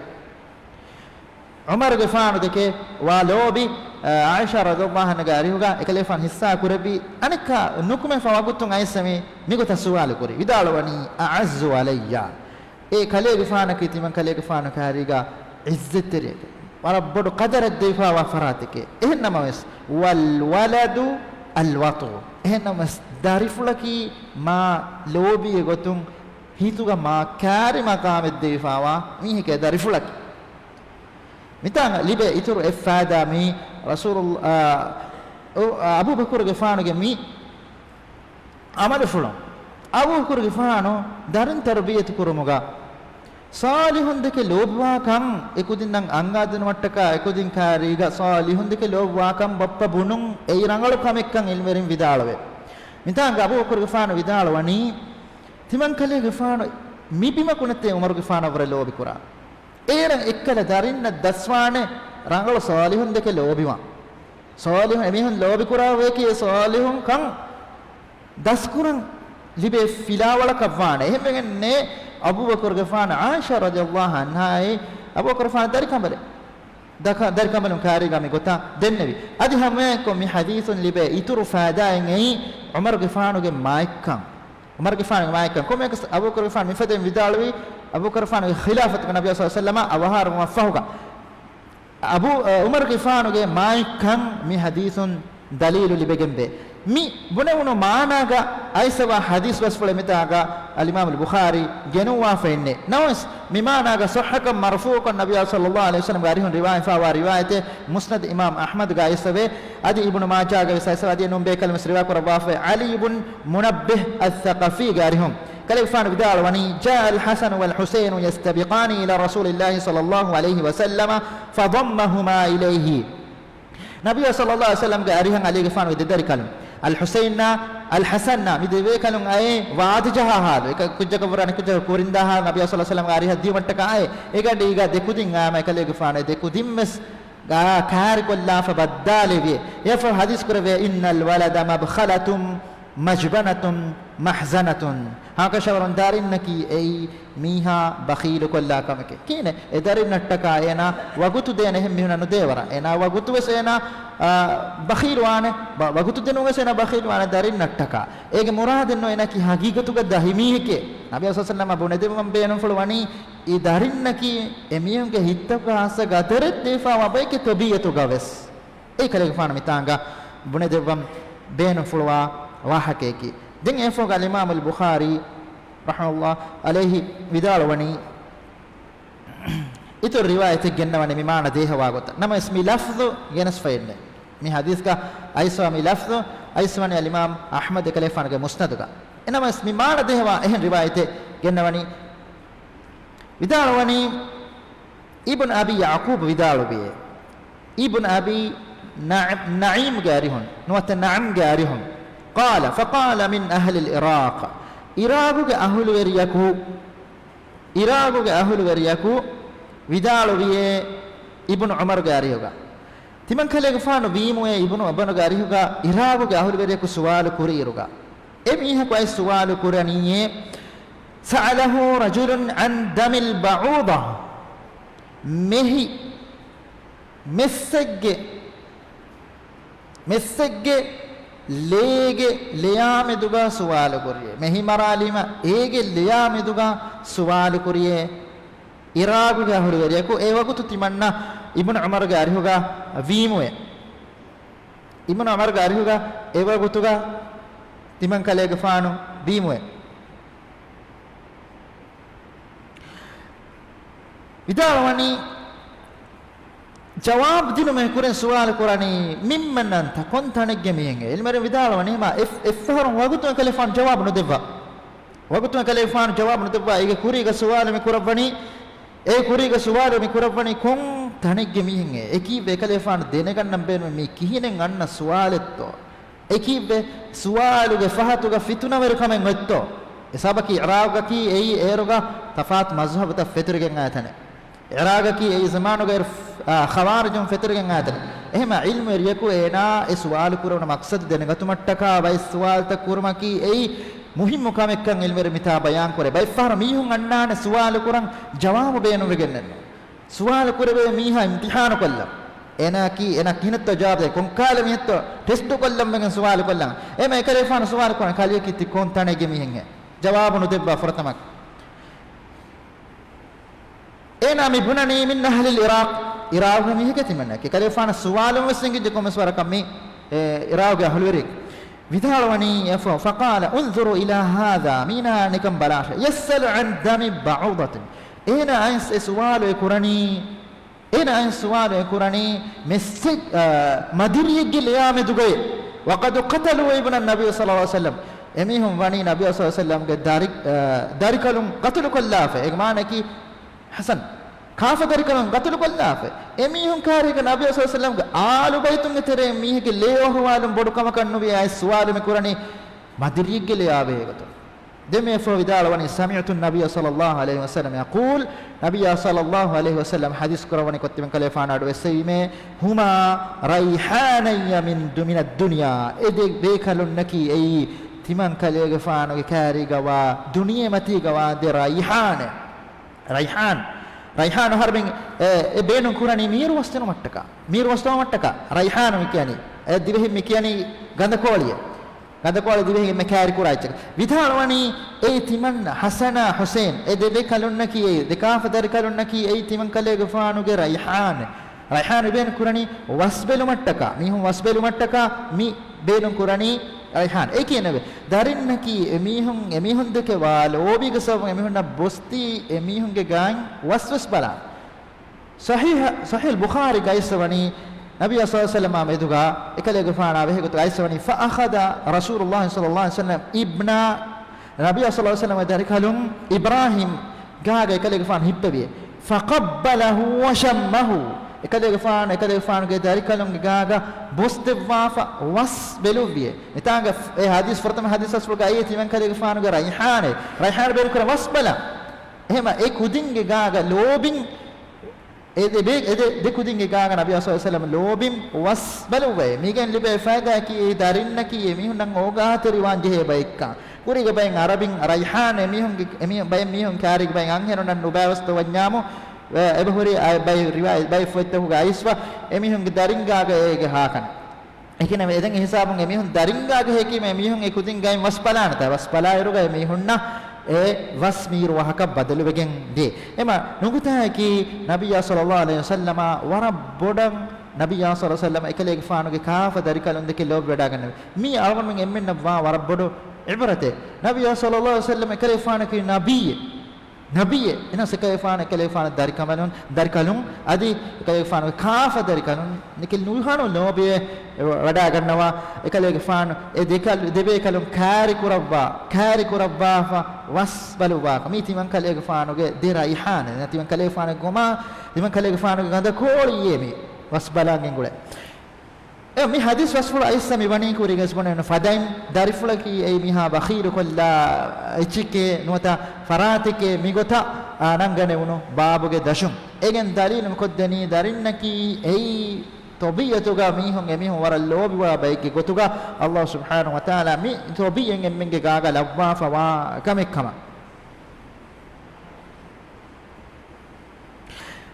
ޢުމަރުގެފާނު ދެކެ ވާ ލޯބި، އާ، ޢާއިޝާ ރަޟިޔަﷲ ޢަންހާގެ އަރިހުގަ އެކަލޭގެފާނު ހިއްސާ ކުރެއްވި. އަނެއްކާ ނުކުމެފަ ވަގުތުން އައިސް މި، މިގޮތަށް ސުވާލު ކުރި. ވިދާޅުވަނީ، أعز علي. އޭ ކަލޭގެފާނަކީ ތިމަން ކަލޭގެފާނު ކާރީގަ ޢިއްޒަތްތެރިއެކޭ. ވަރަށް ބޮޑު ޤަދަރެއް ދެވިފައިވާ ފަރާތެކޭ. އެހެންނަމަވެސް، والولد الوطء. އެހެންނަމަވެސް، ދަރިފުޅަކީ މާ ލޯބި ގޮތުން ހިތުގަ މާ ކާރި މަޤާމެއް ދެވިފައިވާ މީހެކޭ ދަރިފުޅަކީ. މިތާނގަ ލިބޭ އިތުރު އެއް ފާއިދާ މީ ރަސޫލު، އާ، އަ-، އަބޫބަކުރުގެފާނުގެ މި ޢަމަލުފުޅުން. އަބޫބަކުރުގެފާނު ދަރިން ތަރުބިޔަތު ކުރުމުގަ ޞާލިޙުން ދެކެ ލޯބިވާކަން އެކުދިންނަށް އަންގާދިނުމަށްޓަކާ އެކުދިން ކާރީގަ ޞާލިޙުން ދެކެ ލޯބިވާކަން ބައްޕަ ބުނުން އެއީ ރަނގަޅު ކަމެއްކަން ޢިލްމުވެރިން ވިދާޅުވޭ. މިތާނގަ އަބޫބަކުރުގެފާނު ވިދާޅުވަނީ، ތިމަން ކަލޭގެފާނު މި ބިމަކު ނެތޭ ޢުމަރުގެފާނަށްވުރެ ލޯބިކުރާ. އޭރަށް އެއްކަލަ ދަރިންނަށް ދަސްވާނެ ރަނގަޅު ޞާލިޙުން ދެކެ ލޯބިވާން. ޞާލިޙުން އެމީހުން ލޯބިކުރާ އެކި އެ ޞާލިޙުން ކަން ދަސްކުރަން ލިބޭ ފިލާވަޅަކަށްވާނެ. އެހެންވެގެންނޭ އަބޫބަކުރުގެފާނު ޢާއިޝާ ރަޟިޔަﷲ ޢަންހާއާއި އަބޫބަކުރުގެފާނު ދަރިކަނބަލެއް ދަކަ-، ދަރިކަނބަލުން ކާރީގަ މި ގޮތަށް ދެންނެވި. އަދި ހަމައެއާއެކު މި ޙަދީޘުން ލިބޭ އިތުރު ފާއިދާއެއް އެއީ ޢުމަރުގެފާނުގެ މާތްކަން. ޢުމަރުގެފާނުގެ މާތްކަން. ކޮންމެއަކަސް އަބޫބަކުރުގެފާނު މިފަދައިން ވިދާޅުވީ، އަބޫބަކުރުގެފާނުގެ ޚިލާފަތުގަ ނަބިއްޔާ ޞައްލަﷲު ޢަލައިހި ވަސައްލަމަ އަވަހާރަވުމަށްފަހުގަ އަބޫ، އަ، ޢުމަރުގެފާނުގެ މާތްކަން މި ޙަދީޘުން ދަލީލު ލިބެގެންވޭ. މި ބުނެވުނު މާނާގަ އައިސްފަވާ ޙަދީޘް ބަސްފުޅެއް މިތާގަ އަލްއިމާމުލް ބުޚާރީ ގެނުއްވާފައެއްނެއް. ނަމަވެސް، މި މާނާގަ ޞައްޙަކަން މަރުފޫޢުކަން ނަބިއްޔާ ޞައްލައްލާހު ޢަލައިހި ވަސައްލަމްގެ އަރިހުން ރިވާވެފަވާ ރިވާޔަތެއް މުސްނަދު އިމާމް އަޙްމަދުގަ އައިސްފަވޭ. އަދި އިބްނު މާޖާގަ ވެސް އައިސްފަވޭ. އަދި އެނޫން ބޭކަލުން ވެސް ރިވާ ކުރައްވާފައި، ޢަލީ އިބްނު މުނައްބިހް އައްޘަޤަފީގެ އަރިހުން. ކަލޭގެފާނު ވިދާޅުވަނީ، جاء الحسن والحسين يستبقان إلى رسول الله صلى الله عليه وسلم فضمهما إليه. ނަބިއްޔާ ޞައްލައްލާހު ޢަލައިހި ވަސައްލަމްގެ އަރިހަށް ޢަލީގެފާނުގެ ދެ ދަރިކަލުން، އަލް ޙުސައިންއާ، އަލް ޙަސަންއާ، މި ދެބޭކަލުން އައޭ ވާދަ ޖަހާ ޙާލު. އެކަ ކުއްޖަކަށް ވުރެ އަނެއް ކުއްޖަކަށް ކުރިންދާ ޙާލު ނަބިއްޔާ ޞައްލައްލާހު ޢަލައިހި ވަސައްލަމްގެ އަރިހަށް ދިޔުމަށްޓަކާ އައޭ. އެގަޑީގަ ދެ ކުދިން އައީމަ އެކަލޭގެފާނު ދެ ކުދިން ވެސް ކާރިކޮށްލާފަ ބައްދާލެވި. އެއަށްފަހު ޙަދީޘް ކުރެވޭ، إن الولد مبخلة مجبنة محزنة. ހަމަކަށަވަރުން ދަރިންނަކީ އެއީ މީހާ ބަޚީލުކޮށްލާ ކަމެކޭ. ކިހިނެއް؟ އެ ދަރިންނަށްޓަކާ އޭނާ ވަގުތު ދޭނެ އެހެން މީހުންނަށް ނުދޭވަރަށް. އޭނާ ވަގުތު ވެސް އޭނާ، އާ، ބަޚީލުވާނެ. ބަ-، ވަގުތު ދިނުން ވެސް އޭނާ ބަޚީލުވާނެ ދަރިންނަށްޓަކާ. އޭގެ މުރާދެއް ނޫން އޭނާއަކީ ހަގީގަތުގަ ދަހި މީހެކޭ. ނަބިއްޔާ ޞައްލައްލާހު ޢަލައިހި ވަސައްލަމަށް ބުނެދެއްވަން ބޭނުންފުޅު ވަނީ، އެ ދަރިންނަކީ އެމީހުންގެ ހިތްތަކުގަ ހާއްސަ ގަދަރެއް ދީފަވާ ބައެކޭ ޠަބީޢަތުގަ ވެސް. އެއީ ކަލޭގެފާނު މިތާނގަ ބުނެދެއްވަން ބޭނުންފުޅުވާ ވާހަކައަކީ. ދެން އެއަށްފަހުގަ އަލްއިމާމުލް ބުޚާރީ ރަޙިމަހުﷲ ޢަލައިހި ވިދާޅުވަނީ، އިތުރު ރިވާޔަތެއް ގެންނަވަނީ މި މާނަ ދޭހަވާ ގޮތަށް. ނަމަވެސް މި ލަފްޒު ގެނެސްފައެއްނެއް. މި ޙަދީޘްގަ އައިސްފަވާ މި ލަފްޒު އައިސްފަވަނީ އަލްއިމާމް އަޙްމަދު އެކަލޭގެފާނުގެ މުސްނަދުގަ. އެނަމަވެސް މި މާނަ ދޭހަވާ އެހެން ރިވާޔަތެއް ގެންނަވަނީ، ވިދާޅުވަނީ، އިބްނު އަބީ ޔަޢުޤޫބް ވިދާޅުވިއޭ، އިބްނު އަބީ ނަޢި-، ނަޢީމްގެ އަރިހުން، ނުވަތަ ނަޢަމްގެ އަރިހުން، قال، فقال من أهل العراق، ޢިރާގުގެ އަހުލުވެރިޔަކު، ޢިރާގުގެ އަހުލުވެރިޔަކު ވިދާޅުވިއޭ އިބްނު ޢުމަރުގެ އަރިހުގަ. ތިމަންކަލޭގެފާނު ވީމުއޭ އިބްނު ޢުމަރުގެ އަރިހުގަ ޢިރާގުގެ އަހުލުވެރިޔަކު ސުވާލު ކުރިއިރުގަ، އެ މީހަކު އައިސް ސުވާލު ކުރަނީއޭ، سأله رجل عن دم البعوضة، މެހި، މެއްސެއްގެ، މެއްސެއްގެ ލޭގެ ލެޔާމެދުގަ ސުވާލު ކުރިއޭ. މެހި މަރާލީމަ އޭގެ ލެޔާމެދުގަ ސުވާލު ކުރިއޭ ޢިރާގުގެ އަހުލުވެރިޔަކު. އެވަގުތު ތިމަންނަ އިބްނު ޢުމަރުގެ އަރިހުގަ ވީމުއޭ. އިބްނު ޢުމަރުގެ އަރިހުގަ އެވަގުތުގަ ތިމަންކަލޭގެފާނު ވީމުއޭ. ވިދާޅުވަނީ، ޖަވާބު ދިނުމަށް ކުރިން ސުވާލު ކުރަނީ، ممن أنت، ކޮން ތަނެއްގެ މީހެއް؟ ޢިލްމުވެރިން ވިދާޅުވަނީ، މާ އެއް-، އެއްފަހަރު ވަގުތު އެކަލޭގެފާނު ޖަވާބު ނުދެއްވާ. ވަގުތު އެކަލޭގެފާނު ޖަވާބު ނުދެއްވާ. އޭގެ ކުރީގަ ސުވާލު މި ކުރައްވަނީ، އޭގެ ކުރީގަ ސުވާލު މި ކުރައްވަނީ ކޮން ތަނެއްގެ މީހެއް؟ އެކީ އެކަލޭގެފާނު ދެނެގަންނަން ބޭނުމޭ މީ ކިހިނެއް އަންނަ ސުވާލެއްތޯ؟ އެކީ ސުވާލުގެ ފަހަތުގަ ފިތުނަވެރިކަމެއް އޮތްތޯ؟ އެ ސަބަބަކީ ޢިރާގަކީ އެއީ އޭރުގަ ތަފާތު މަޒްހަބުތައް ފެތުރިގެން އައި ތަނެއް. ޢިރާގަކީ އެއީ ޒަމާނުގައި، އާ، ޚަވާރިޖުން ފެތުރިގެން އައި ތަނެއް. އެހެންމަ ޢިލްމުވެރިޔަކު އޭނާ އެ ސުވާލު ކުރެވުނު މަޤްޞަދު ދެނެގަތުމަށްޓަކާ ބައެއް ސުވާލުތައް ކުރުމަކީ އެއީ މުހިއްމު ކަމެއްކަން ޢިލްމުވެރިން މިތާ ބަޔާން ކުރޭ. ބައެއްފަހަރު މީހުން އަންނާނެ ސުވާލު ކުރަން ޖަވާބު ބޭނުންވެގެންނެއްނު. ސުވާލު ކުރެވޭ މީހާ އިމްތިޙާނު ކޮށްލަން. އޭނާއަކީ، އޭނާ ކިހިނެއްތޯ ޖަވާބު ދޭ؟ ކޮންކާލަ މީހެއްތޯ ޓެސްޓު ކޮށްލަން ވެގެން ސުވާލު ކޮށްލަން. އެހެންމަ އެކަލޭގެފާނު ސުވާލު ކުރަން، ކަލެއަކީ ތި ކޮން ތަނެއްގެ މީހެއްހޭ؟ ޖަވާބު ނުދެއްވާ ފުރަތަމަ. އޭނާ މި ބުނަނީ من أهل العراق، ޢިރާގުގެ މީހެކޭ ތިމަންނައަކީ. ކަލޭގެފާނަށް ސުވާލުން ވެސް އެނގިއްޖެ ކޮންމެސް ވަރަކަށް މި، އެ، ޢިރާގުގެ އަހުލުވެރިއެއް. ވިދާޅުވަނީ، އެފަ، فقال انظروا إلى هذا، މީނާ ނިކަން ބަލާށޭ. يسأل عن دم بعوضة. އޭނާ އައިސް އެ ސުވާލު އެ ކުރަނީ، އޭނާ އައިސް ސުވާލު އެ ކުރަނީ މެއްސެއް، އާ، މަދިރިއެއްގެ ލެޔާ މެދުގައޭ. وقد قتلوا ابن النبي صلى الله عليه وسلم. އެމީހުން ވަނީ ނަބިއްޔާ ޞައްލަﷲު ޢަލައިހި ވަސައްލަމްގެ ދަރި-، އާ، ދަރިކަލުން ޤަތުލު ކޮށްލާފަ. އޭގެ މާނައަކީ ޙަސަން. ކާފަ ދަރިކަލުން ޤަތުލު ކޮށްލާފަ. އެމީހުން ކާރީގަ ނަބިއްޔާ ޞައްލަﷲު ޢަލައިހި ވަސައްލަމްގެ އާލު ބައިތުންގެ ތެރެއިން މީހެއްގެ ލޭ އޮހޮވާލުން ބޮޑު ކަމަކަށް ނުވި އައިސް ސުވާލު މި ކުރަނީ މަދިރިއެއްގެ ލެޔާވޭ ގޮތުން. ދެން މި އެފަ ވިދާޅުވަނީ، سمعت النبي صلى الله عليه وسلم يقول، ނަބިއްޔާ ޞައްލަﷲު ޢަލައިހި ވަސައްލަމް ޙަދީޘް ކުރައްވަނީ ކޮށް ތިމަން ކަލޭގެފާނު އަޑު އެއްސެވީމޭ، هما ريحاني من، من الدنيا، އެ ދެ ބޭކަލުންނަކީ އެއީ ތިމަން ކަލޭގެފާނުގެ ކާރީގަވާ ދުނިޔެމަތީގަވާ ދެ ރައިޙާނެއް. ރައިޙާން، ރައިޙާނު އަހަރުމެން އެ، އެ ބޭނުން ކުރަނީ މީރު ވަސްދެނުމަށްޓަކާ. މީރު ވަސްދެނުމަށްޓަކާ. ރައިޙާނު މި ކިޔަނީ، އެ ދިވެހިން މި ކިޔަނީ ގަނދަކޯޅިއެއް. ގަނދަކޯޅި ދިވެހިން އެންމެ ކައިރި ކުރާ އެއްޗަކަށް. ވިދާޅުވަނީ އެއީ ތިމަން ޙަސަނާ ޙުސައިން، އެ ދެ ބޭކަލުންނަކީ އެއީ، ދެ ކާފަ ދަރިކަލުންނަކީ އެއީ ތިމަން ކަލޭގެފާނުގެ ރައިޙާން. ރައިޙާން ބޭނުން ކުރަނީ ވަސް ބެލުމަށްޓަކާ، މީހުން ވަސް ބެލުމަށްޓަކާ މި ބޭނުން ކުރަނީ ރައިޙާން އެކި ނެވެ. ދަރިންނަކީ އެމީހުން، އެމީހުން ދެކެ ވާ ލޯބީގެ ސަބަބުން އެމީހުންނަށް ބޮސްތީ އެމީހުންގެ ގާތް ވަސްވެސް ބަލާން. ޞަޙީޙަ، ޞަޙީޙުލް ބުޚާރީގައި އައިސްވަނީ، ނަބިއްޔާ ޞައްލަﷲު ޢަލައިހި ވަސައްލަމާ މެދުގާ އެކަލޭގެފާނާ ބެހޭގޮތުގައި އައިސްވަނީ، فأخذ رسول الله صلى الله عليه وسلم ابن، ނަބިއްޔާ ޞައްލަﷲު ޢަލައިހި ވަސައްލަމަ ދަރިކަލުން އިބްރާހީމް ގާގަ އެކަލޭގެފާނު ހިއްޕެވިއޭ. فقبله وشمه، އެކަލޭގެފާނު، އެކަލޭގެފާނުގެ ދަރިކަލުންގެ ގާގަ ބޮސްދެއްވާފަ ވަސް ބެލުއްވިއޭ. މިތާނގަ އެ ޙަދީޘް، ފުރަތަމަ ޙަދީޘް އަސްލުގައި ތިމަން ކަލޭގެފާނުގެ ރައިޙާނޭ، ރައިޙާން ބޭރުކުރަން ވަސް ބަލާ. އެހެމަ އެ ކުދިންގެ ގާގަ ލޯބިން އެ ދެ ބޭ-، އެ ދެ، ދެ ކުދިންގެ ގާގަ ނަބިއްޔާ ޞައްލަﷲު ޢަލައިހި ވަސައްލަމަ ލޯބިން ވަސް ބަލުއްވައޭ. މީގެން ލިބޭ ފައިދާއަކީ އެ ދަރިންނަކީ އެމީހުންނަށް އޯގާތެރިވާން ޖެހޭ ބައެއްކަން. ކުރީގެ ބައެއް ޢަރަބިން ރައިޙާން އެމީހުންގެ، އެމީ-، ބައެއް މީހުން ކާރީގެ ބައެއް އަންހެނުންނަށް ނުބައިވަސް ދޮވަންޏާމު، އެބަހުރި އަ-، ބައެއް ރިވާޔަތް، ބައެއް ފޮތްތަކުގަ އައިސްފަ އެމީހުންގެ ދަރިންގާގަ އޭގެ ހާކަން. އެކި ނެވެ. އެދެން އެ ހިސާބުން އެމީހުން ދަރިންގާގަ ހެކީމަ އެމީހުން އެ ކުދިން ގައިން ވަސް ބަލާނެތާ، ވަސް ބަލާއިރުގަ އެމީހުންނަށް އެ ވަސް މީރު ވާހަކަ ބަދަލުވެގެން ދޭ. އެމަ ނުކުތާއަކީ ނަބިއްޔާ ޞައްލަﷲު ޢަލައިހި ވަސައްލަމަ ވަރަށް ބޮޑަށް ނަބިއްޔާ ޞައްލަﷲު ޢަލައިހި ވަސައްލަމަ އެކަލޭގެފާނުގެ ކާފަ ދަރިކަލުން ދެކެ ލޯބިވެޑާގަންނެވި. މީ އަޅުގަނޑުމެން އެންމެންނަށް ވާ ވަރަށް ބޮޑު ޢިބްރަތެއް. ނަބިއްޔާ ޞައްލަﷲު ޢަލައިހި ވަސައްލަމަ އެކަލޭގެފާނަކީ ނަބިއްޔެއް. ނަބިއްޔެއް. އެހެނަސް އެކަލޭގެފާނު، އެކަލޭގެފާނު ދަރިކަމަލުން، ދަރިކަލުން އަދި އެކަލޭގެފާނުގެ ކާފަ ދަރިކަލުން ނިކި ނުހަނު ލޯބިވެ ވަޑާގަންނަވާ. އެކަލޭގެފާނު އެ ދެކަލު-، ދެބޭކަލުން ކާރިކުރައްވާ، ކާރިކުރައްވާފަ ވަސް ބަލުއްވާކަށް. މީ ތިމަން ކަލޭގެފާނުގެ ދެ ރައިޙާނެއް. ތިމަން ކަލޭގެފާނުގެ ގޮމާ، ތިމަން ކަލޭގެފާނުގެ ގަނދަކޯޅިއޭ މީ ވަސް ބަލާގެން ގުޅޭ. އެ މި ޙަދީޘް ވަސްފުޅު އައިސްފަ މި ވަނީ ކުރީގަ އައިސް ބުނެވެން ފަދައިން، ދަރިފުޅަކީ އެއީ މީހާ ބަޚީލުކޮށްލާ އެއްޗެކޭ ނުވަތަ ފަރާތެކޭ މިގޮތަށް، އާ، ނަންގަނެވުނު ބާބުގެ ދަށުން. އޭގެން ދަލީލު މިކޮށްދެނީ ދަރިންނަކީ އެއީ ޠަބީޢަތުގަ މީހުން އެމީހުން ވަރަށް ލޯބިވާ ބައެއްގެ ގޮތުގަ ﷲ ސުބްޙާނަހޫ ވަތަޢާލާ މި ޠަބީޢަތް އެންމެންގެ ގާގަ ލައްވާފަވާ ކަމެއް ކަމަށް.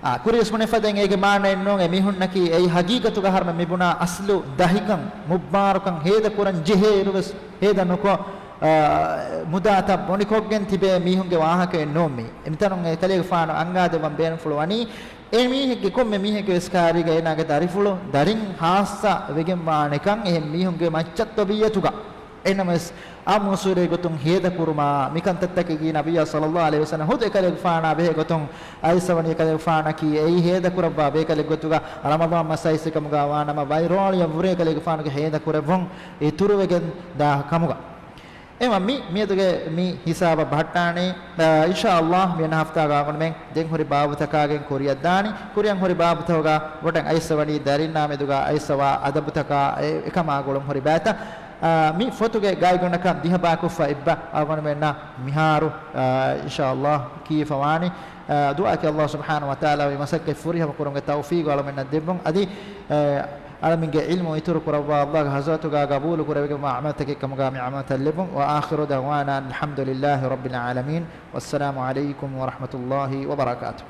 އާ، ކުރިޔަސް ބުނެފަދައިން އޭގެ މާނައެއް ނޫން، އެ މީހުންނަކީ އެއީ ހަގީގަތުގަ ހަރުމެ މިބުނާ އަސްލު ދަހިކަން، މުއްބާރުކަން ހޭދަކުރަން ޖެހޭއިރުވެސް ހޭދަ ނުކޮށް، އާ، މުދާތައް ބޮނިކޮށްގެން ތިބޭ މީހުންގެ ވާހަކައެއް ނޫން މީ. އެ މިތަނުން އެކަލޭގެފާނު އަންގާދެއްވަން ބޭނުންފުޅު ވަނީ، އެ މީހެއްގެ ކޮންމެ މީހެއްގެ ވެސް ކާރީގަ އޭނާގެ ދަރިފުޅު ދަރިން ހާއްސަ ވެގެންވާނެކަން އެހެން މީހުންގެ މައްޗަށް ޠަބީޢަތުގަ. އެހެންނަމަވެސް، އާއްމު އުޞޫލެއް ގޮތުން ހޭދަކުރުމާ، މިކަންތައްތަކަކީ ނަބިއްޔާ ޞައްލަﷲު ޢަލައިހި ވަސައްލަމަ ޚުދު އެކަލޭގެފާނާ ބެހޭ ގޮތުން އައިސްފަވަނީ، އެކަލޭގެފާނަކީ އެއީ ހޭދަކުރައްވާ ބޭކަލެއް ގޮތުގަ، ރަމަޟާން މަސް އައިސްފި ކަމުގަ ވާނަމަ، ވައިރާޅިއަށްވުރެ އެކަލޭގެފާނުގެ ހޭދަކުރެއްވުން އިތުރުވެގެން ދާ ކަމުގަ. އެމަ މި، މިއަދުގެ މި ހިސާބަށް ބަހައްޓާނީ، އާ، އިންޝާﷲ މިއަންނަ ހަފްތާގަ އަޅުގަނޑުމެން ދެން ހުރި ބާބުތަކާގެން ކުރިއަށް ދާނީ. ކުރިއަށް ހުރި ބާބުތަކުގަ ބޮޑަށް އައިސްފަވަނީ ދަރިންނާ މެދުގަ އައިސްފަވާ އަދަބުތަކާ އެ، އެކަމާ ގުޅުން ހުރި ބައިތައް. އާ، މި ފޮތުގެ ގާތްގަނޑަކަށް ދިހަ ބާކޮށްފަ އެއްބަ އަޅުގަނޑުމެންނަށް މިހާރު، އާ، އިންޝާﷲ ކީފަވާނީ. އާ، ދުޢާއަކީ ﷲ ސުބްޙާނަހޫ ވަތަޢާލާ މި މަސައްކަތް ފުރިހަމަ ކުރުމުގެ ތައުފީގު އަޅުމެންނަށް ދެއްވުން. އަދި، އާ، އަޅަމެންގެ ޢިލްމު އިތުރު ކުރައްވާ ﷲގެ ޙަޟްރަތުގަ ޤަބޫލު ކުރެވިގެންވާ ޢަމަލުތަކެއް ކަމުގަ މި ޢަމަލުތައް ލެއްވުން. وآخر دعوانا أن الحمد لله رب العالمين. والسلام عليكم ورحمة الله وبركاته.